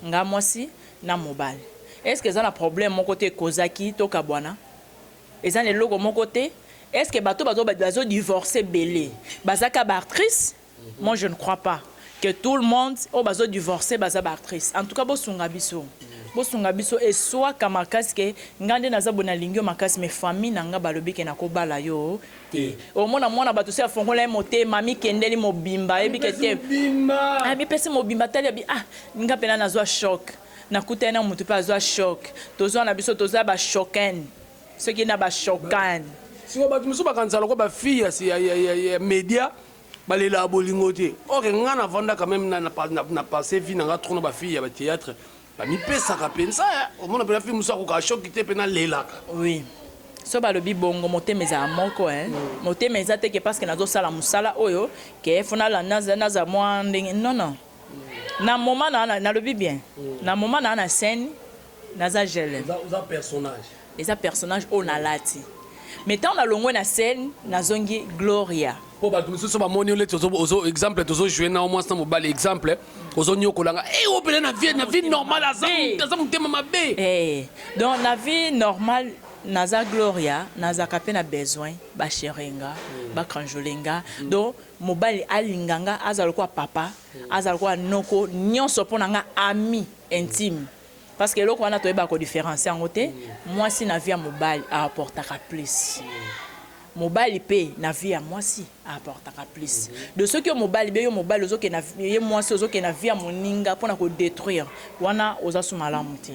D: nga mwasi na mobali. Est ce que eza na problème moko te ekozaki tokabwana? Eza na eloko moko te? Est ce que bato bazodivorce ebele bazaka baactrice? Moi, je ne crois pas que tout le monde oyo bazodivorce baza baactrice. En tout cas, bosunga biso. Bosunga biso eswaka makasi ke nga nde naza boye nalingi yo makasi mais famille na nga balobi ke nakobala yo te. Omona mwana bato si afongola ye motema amikendeli mobimba ayebi ke te amipesi mobimba atali abi ah nga pena nazwa choc nakutani na mutu pe azwa choc tozwa na biso toza ba choquen soki na ba choquen.
A: Sikoyo batu mosusu bakanisa lokola ba fille ya, ya, ya, ya media balelaka bolingo te or nga na vanda quand même na, na, na, na passe vie na nga trop na ba fille ya ba théâtre bamipesaka mpenza omona mpena fille mosusu akokaka choki te mpe nalelaka.
D: Oui so balobi bongo motema ezala moko hein. Motema eza te ke parce que nazosala mosala oyo ke fo nalanda naza mwa ndenge non non na moment na nalobi bien na moment na na scène naza gele
A: oza personnage
D: eza personnage oyo nalati mais ntango nalongwe na scène nazongi Gloria.
A: Po bato mosusu bamoni yo leti ozo exemple tozo jouer na mwasi na mobali exemple ozonyokola nga eh oyo pena na vie na vie normale aza aza motema mabe.
D: Eh donc na vie normale naza Gloria nazalaka pe na besoin ba chere nga ba cranjole nga donc mobali alinga nga azala lokola papa azala lokola noko nionso pona nga ami intime parce que eloko wana toyebaka ko differencier yango te mwasi na vie ya mobali a apportaka plus. Mobali pe na vie ya mwasi a apportaka plus de soki yo mobali bien yo mobali ozo kende ye mwasi ozo kende na vie ya moninga pona ko detruire wana oza su malamu te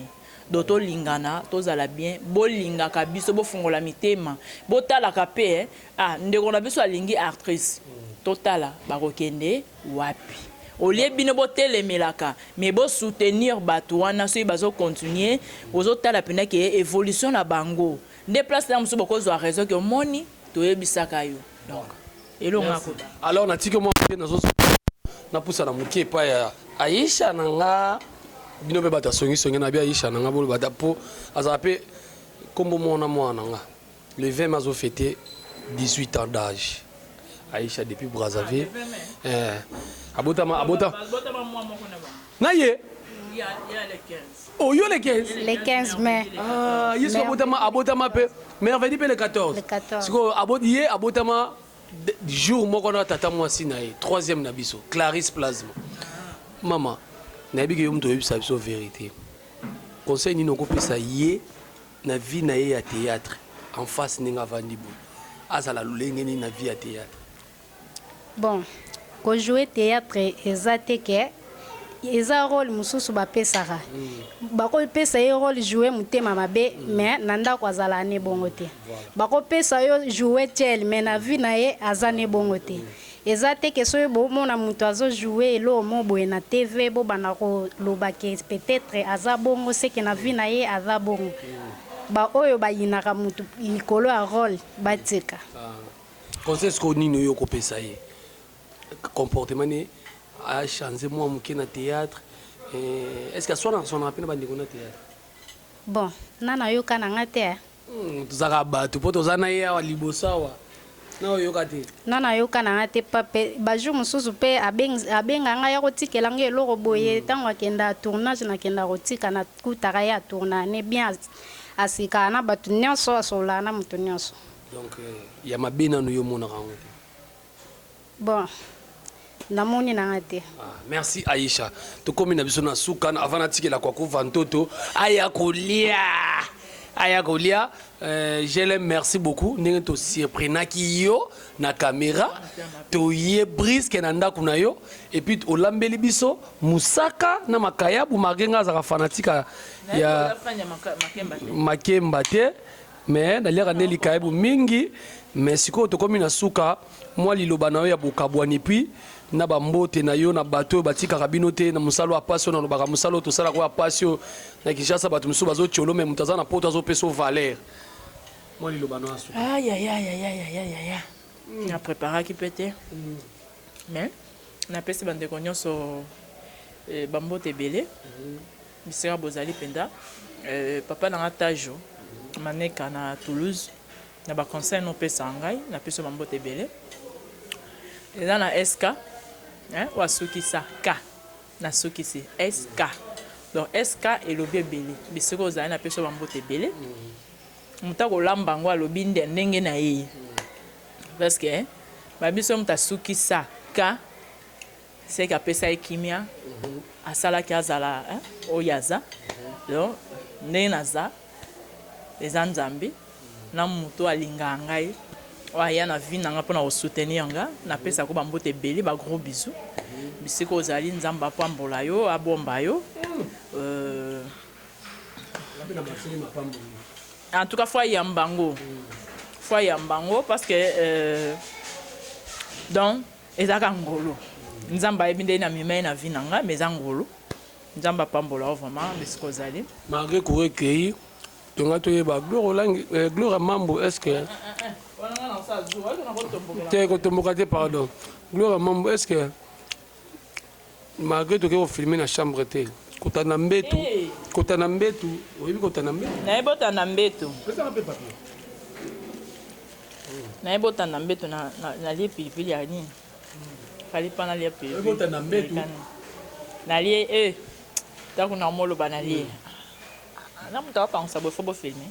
D: donc tolingana tozala bien bolingaka biso bofungola mitema botalaka pe ah ndeko na biso alingi actrice totala bakokende wapi au lieu bino botelemelaka mais bo soutenir batu wana soki bazo continuer ozo tala penza ke evolution na bango Nde place na mususu boko zua raison ke omoni toyebisaka yo donc eloko nga ko.
A: Alors natiki yo mwa moke nazo napusana moke epai ya Aisha na nga bino mpe bato ya songisongi na bi Aisha na nga boloba ata mpo azala mpe nkombo mwana mwana na nga le 20 mai azo fete 18 ans d'âge Aisha depuis Brazzaville ah, eh, abotama abota na ye Oh yo le 15
G: Le 15 mai.
A: Ah, ye sikoyo abotama abotama mpe merveille mpe le 14.
G: Le 14.
A: Sikoyo abot ye abotama jour moko na tata mwasi na ye troisième na biso Clarisse Plasma. Mama nayebi ke yo moto oyebisa biso verité. Conseil nini okopesa ye na vie na ye ya théâtre en face ndenge avandi boye azala lolenge nini na vie ya théâtre?
G: Bon ko jouer theatre eza te ke eza role mususu ba pesaka bako pesa ye role jouer mutema mabe mais na ndaku azalaka ne bongo te bako pesa yo jouer tchel mais na vie na ye aza ne bongo te eza te ke soki bo mona mutu azo jouer eloko moko boye na TV bo banda ko loba ke peut etre aza bongo seke na vie na ye aza bongo ba oyo ba yinaka mutu likolo ya role ba tika.
A: Conseil sikoyo nini oyo okopesa ye? Comportement ne a changer mua muke na theatre est ce que aswanaka swanaka pe na ba ndeko na theatre?
G: Bon nga nayoka na nga te hein.
A: Toza kaka batu po toza na ye awa liboso awa na oyoka te?
G: Nga nayoka na nga te pape ba jour mususu pe abenga nga aya kotikela nga eloko boye tangu akenda tournage nakenda kotika nakutaka ye a tournaka ne bien asekaka na batu nionso asololaka na mutu nionso.
A: Donc ya mabe nanu yo omonaka yango te?
G: Bon namoni na nga te.
A: Ah, merci Aïcha. Tokomi na biso na suka avant natikela Kwaku Vantoto aya kolia. Aya kolia. Euh, je l'aime merci beaucoup ndenge to surprenaki yo na caméra toye brisque na ndako na yo et puis olambeli biso musaka na makayabu malgré nga azalaka fanatique ya makemba te Mais naliaka nde likayabu mingi mais sikoyo tokomi na suka mwa liloba na yo ya bokabwani puis na ba mbote na yo na bato oyo batikaka bino te na mosala oyo ya pasi oyo nalobaka mosala oyo tosalaka oyo ya pasi oyo na Kinshasa bato mosusu bazo tiolo mais moto aza na poto azopesa yo valeur mwa liloba na yo ya suka.
D: Ayayayayayaya na preparaki pe te mais napesi bandeko nyonso ba mbote ebele. Bisika bozali penza papa na nga Tajo Maneka na Toulouse na ba conseils no opesaka ngai na pesi yo ba mbote ebele eza na SK hein oyo asukisa K na sukisi SK donc SK elobi ebele bisika ozali na pesi yo ba mbote ebele moto akolamba yango alobi nde ndenge na ye parce que ba biso moto asukisa K. Seke apesa ye kimia, asalaki azala hein, oyo aza. Donc ndenge naza eza Nzambe na moto alingaka ngai oyo aya na vie na ngai mpona kosoutenir nga. Napesaka ba mbote ebele, ba gros bisous bisika ozali. Nzambe apambola yo, abomba yo. En tout cas, faut ayamba yango, faut ayamba yango, parce que donc ezalaka ngolu. Nzambe ayebi ndenge na mema ye na vie na ngai, mais eza ngolu. Nzambe apambola yo vraiment bisika ozali.
A: Malgré courant ekei, tonga toyeba Gloire Olangi, Gloire Mambu, est ce que te kotomboka te? Pardon, Gloire Mambu, est ce que malgré toke kofilme na chambre te, kotanda mbetu, kotanda mbetu, oyebi kotanda mbetu?
D: Nayebi otanda mbetu.
A: Pesaka mpe papier.
D: Nayebi otanda mbetu. Nalie pilipili ya nini, fali mpa nalia pilipili.
A: Otanda mbetu.
D: Nalie ntango na moloba nalie na moto akopangisa boye, faut bofilme.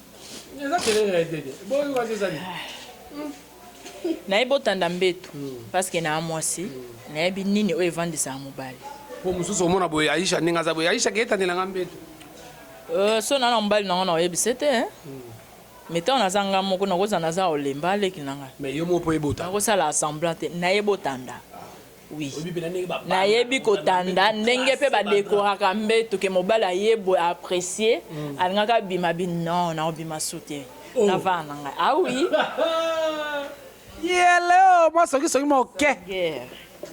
A: Eza tele réalité te, boyoka te, ezali.
D: Nayebi otanda mbetu parce que naa mwasi, nayebi nini oyo evandisaka mobali.
A: Po mosusu omona boye, Aisha ndenge aza boye, Aisha keetandelanga mbetu.
D: So na na mobali nango na oyebise te, mais ntango naza nga moko, nakozala naza olemba aleki na ngai.
A: Mais yo moko mpo ebota.
D: Nakosala semblant te, nayebi otanda, oui. Nayebi kotanda ndenge mpe badekoraka mbeto ke mobali aye boye, apprécier, alingaka abima bi non, naobima su te, navaa na ngai. Ah oui.
A: Yele mwa songisongi moke.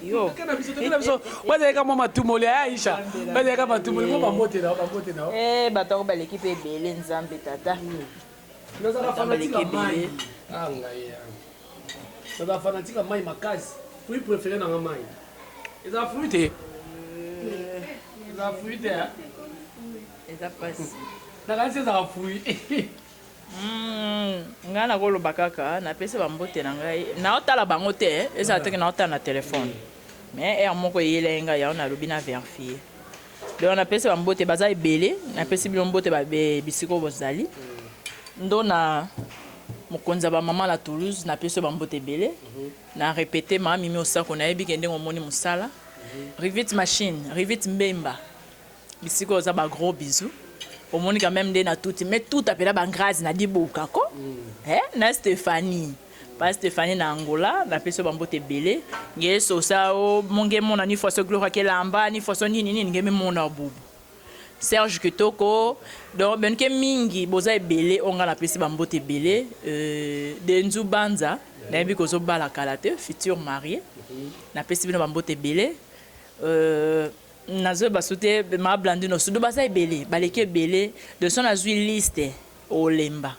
D: Yo.
A: Na biso bazalaka mwa matumoli ya Aisha, bazalaka matumoli mwa bambote na bambote na.
D: Bato yango baleki mpe ebele, Nzambe tata.
A: Nazaka fanatique ya mai. Ah ngai, naza fanatique ya mai makasi. Fruit préféré nanga mai, eza fruit te, eza fruit te.
D: Eza pasi.
A: Nakanisi ezaka fruit.
D: Ngai nakoloba kaka napesi bambote na ngai, naotala bango te, ezala teke naotala na telefone, mais heure moko eyelai ngai yango, nalobi na vérifie. Donc napesi bambote, baza ebele. Napesi bino mbote bisika oyo bozali. Ndo na mokonzi ya bamama na Toulouse, napesi yo bambote ebele. Na répété, mama Mimi Osako, nayebi ke ndenge omoni mosala. Rivit Machine, Rivit Mbemba, bisika oza, ba gros bisous. Omoni quand même nde na tuti, mais tout apela bangrase na liboka ko na Stéphanie, pa Stéphanie na Angola, napesi yo bambote ebele. Nge sosa o monge mona ni faso Gloire akelamba ni faso nini nini, nge mimona bubu Serge Kitoko. Donc benke mingi boza ebele oyo ngai napesi bambote ebele. Denzu Banza, nayebi kozobala kala te, futur marié, napesi bino bambote ebele. Nazoyeba su te, ma Blandine Osudo, baza ebele, baleki ebele. De so nazwi liste, olemba.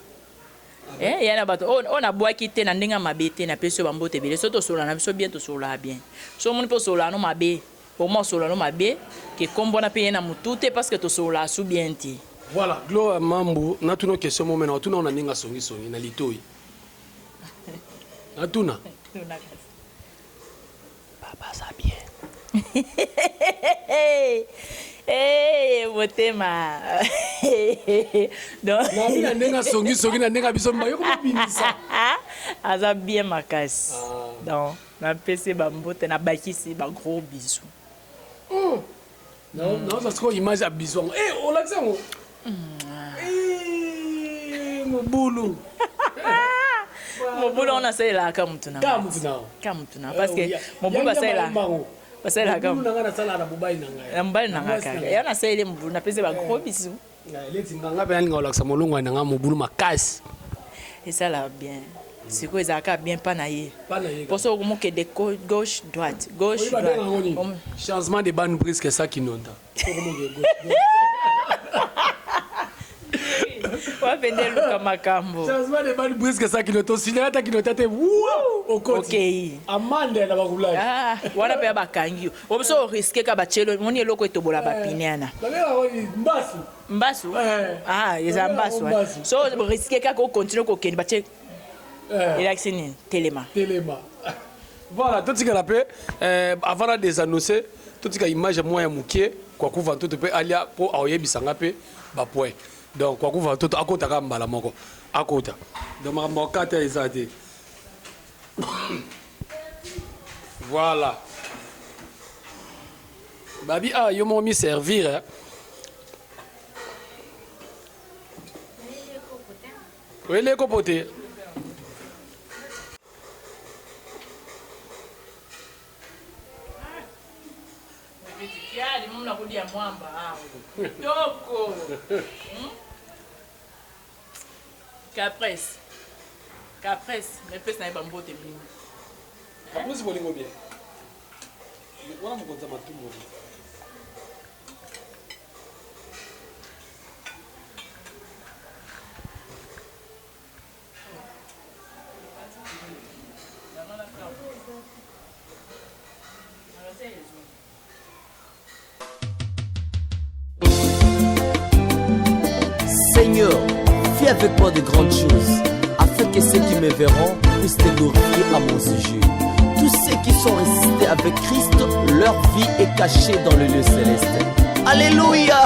D: Ya na bato oyo nabwaki te na ndenge ya mabe te, napesi yo bambote ebele. So tosolola na biso bien, tosololaka bien. So omoni mpe osolola no mabe, oma osolola no mabe ke kombo wana mpe ye na motu te, parce que tosololaka su bien te.
A: Voilà, Gloire Mambu, natuna question mo mena, otuna na ndenge songisongi na litoi. Natuna. Papa ça bien.
D: Hey, motema.
A: Donc na na ndenge songisongi na ndenge biso mba yo komobimisa.
D: Aza bien makasi. Donc napesi bambote, nabakisi ba gros bisous.
A: Naoza sikoyo image ya bisou yango. Olakisi yango. Mobulu.
D: Mobulu wana asalelaka mutu na
A: Ka mutu na.
D: Ka mutu na, parce que mobulu basalelaka basalelaka
A: mobulu na ngai, nasalaka na mobali na ngai.
D: Na mobali na ngai kaka ya nasaleli mobulu, napesi ba gros bisous.
A: Leti nga mpe nalinga kolakisa molongo na ngai mobulu makasi.
D: Esalaka bien. Sikoyo ezalaka bien mpa na ye, mpo soki okomokende gauche, droite, gauche, droite.
A: Changement de bande brisque ça kinonda.
D: Wapende luka makambo.
A: Changement de bande brisque ça kinonda, tosilaka ata kinonda te, okoti.
D: Okei.
A: Amande na baroulage.
D: Wana mpe ya bakangi yo, obiso oriske ka batielo moni eloko etobola bapine wana.
A: Mbasu.
D: Mbasu, ah, eza mbasu. So risque kaka okontinue kokende, batie elakisi nini? Telema.
A: Telema. Voilà, totikala mpe avant na désannoncer, totika image mwa ya mokie kwakuva ntoto mpe alia mpo aoyebisanga mpe bapoint. Donc kwakuva ntoto akotaka mbala moko, akota. Donc makambo akata eza te. Voilà. Babi ah yo moko mi servir eh. Oyeli ekopo te.
D: Toko. Capresse. Capresse, mais pesa na ye bambote mingi.
A: Capresse bolingo bien. Wana mokonzi ya matumbo.
F: Seigneur, fais avec moi de grandes choses, afin que ceux qui me verront puissent te glorifier à mon sujet. Tous ceux qui sont ressuscités avec Christ, leur vie est cachée dans le lieu céleste. Alléluia!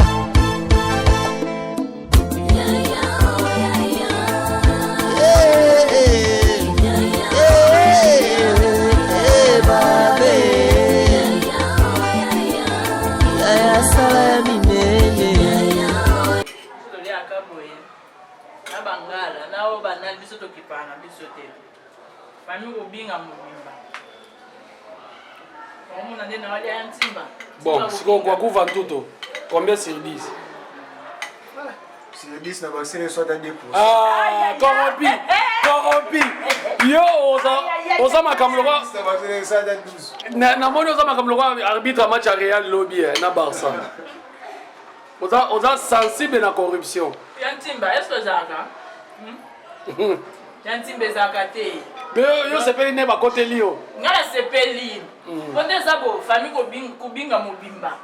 D: Toliaka boye na bangala na oyo banani biso tokipaka na biso te famille kobinga mobimba omona nde nawalia ya ntimba.
A: Bon, sikoyo Kwaku Vantuto, combien sur 10?
H: Sur 10 na bakiseli so ata 2
A: Ah, corrompi, corrompi. Yo oza oza makambo lokola
H: na bakiseli so ata 12.
A: Namoni oza makambo lokola arbitre ya match ya Real lobi eh, na Barça. Oza oza sensible na corruption.
D: Ya ntimba est ce que ezalaka? Hmm? Ya ntimba ezalaka te.
A: Yo yo sepeli nde bakoteli yo.
D: Nga nasepeli mpo nde eza bo famille kobinga mobimba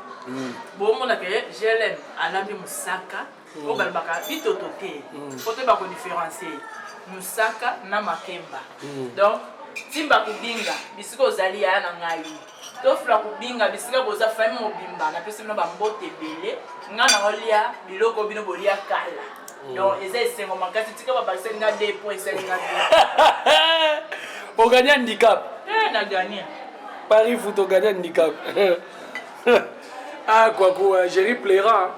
D: bomona ke GLM alambi mosaka oyo balobaka bitoto te mpo toyeba kodifferencie mosaka na makemba. Donc ntimba kobinga bisika ozali yaya na ngai, tofula kobinga bisika boza famille mobimba, napesi bino bambote ebele. Nga naolia biloko bino bolia kala, donc eza esengo makasi. Tika babakiseli nga 2 points, esali nga bien.
A: Ogagné handicap.
D: Te, na gagné.
A: Paris foot ogagné handicap. Ah Kwaku, Jerry plaira.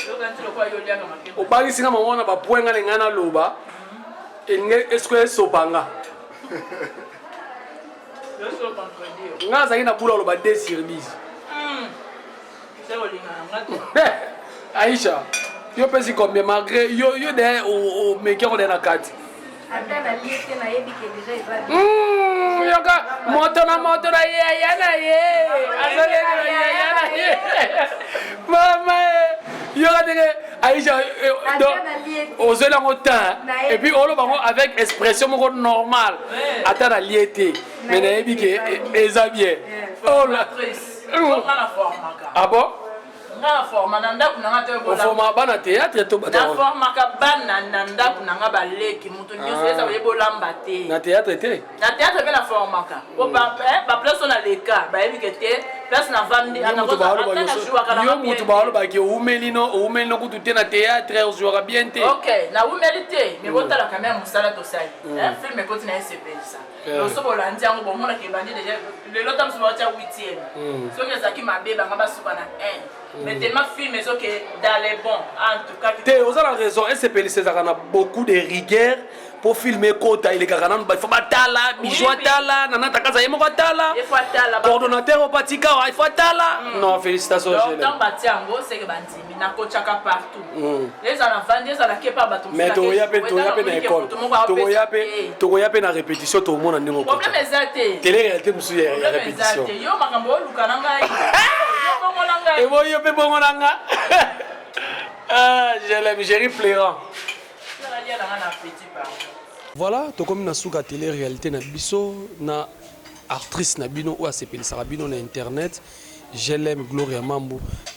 D: Yoka nti lokola yo oliaka makemba.
A: Obangisi nga mama wana bapoint nga na ngai naloba elingi eske esopa nga.
D: Yo so contredire.
A: Nga azalaki na bula oloba 2 sur 10.
D: Se olingaka nga te.
A: Aisha, yo pesi combien malgré yo yo de omeki yango de na kati?
G: Ata nalie te, nayebi ke deja eza bien.
A: Yoka moto na moto na yaya na ye azaleki na yaya na ye mama ye. Yoka ndenge Aisha
G: Ata
A: donc
G: nalie te.
A: ozweli yango temps
G: Nayebi.
A: et puis oloba yango avec expression moko normale. Ata nalie te mais nayebi ke eza bien. Oh là.
D: Formatrice. Nga na formaka.
A: Ah bon?
D: Nga na forma na ndako na nga te bola.
A: Oforma bana théâtre to bato?
D: Na formaka bana na ndako na nga, baleki moto nyonso eza oyebi olamba te.
A: Na théâtre te?
D: Na théâtre mpe na formaka po baplace oyo naleka bayebi ke te place na vandi.
A: Yo moto baoloba yo moto baolobaki oumeli no oumeli no kutu te na théâtre ozwaka bien te.
D: Ok, nawumeli te, mais botalaka me mosala tosali. Film ekoti na esepelisa loso bolandi yango, bomonaka ebandi deja lelo ta mosu baotya 8e. Soki ezalaki mabe banga basuka na 1, mais tellement film ezoke dans les bons en tout cas.
A: Te, oza na raison, esepelisa ezalaka na beaucoup de rigueur mpo film ekota elekaka nanu ifo batala bijou atala nana takaza ye moko atala
D: Il faut atala
A: coordonnateur oyo patika il faut atala. Non, félicitations.
D: Donc
A: Gélem.
D: ntango batia yango seke bandimi nakotiaka partout, ezala vandi, ezala kepa bato.
A: Mais tokoya mpe, tokoya mpe na école, tokoya mpe na répétition, tokomona ndenge
D: Problème
A: okota
D: eza te.
A: Télé réalité mosusu ya
D: Problème eza
A: répétition.
D: te. Yo makambo oluka na ngai, yo bongo na ngai.
A: Ebo yo mpe bongo na nga. Ah, je l'aime, Jerry Pleurant.
D: Nalia na nga na appétit, pardon.
A: Voilà, tokomi na suka télé réalité na biso na actrice na bino oyo asepelisaka bino na internet, Glm Gloria Mambu.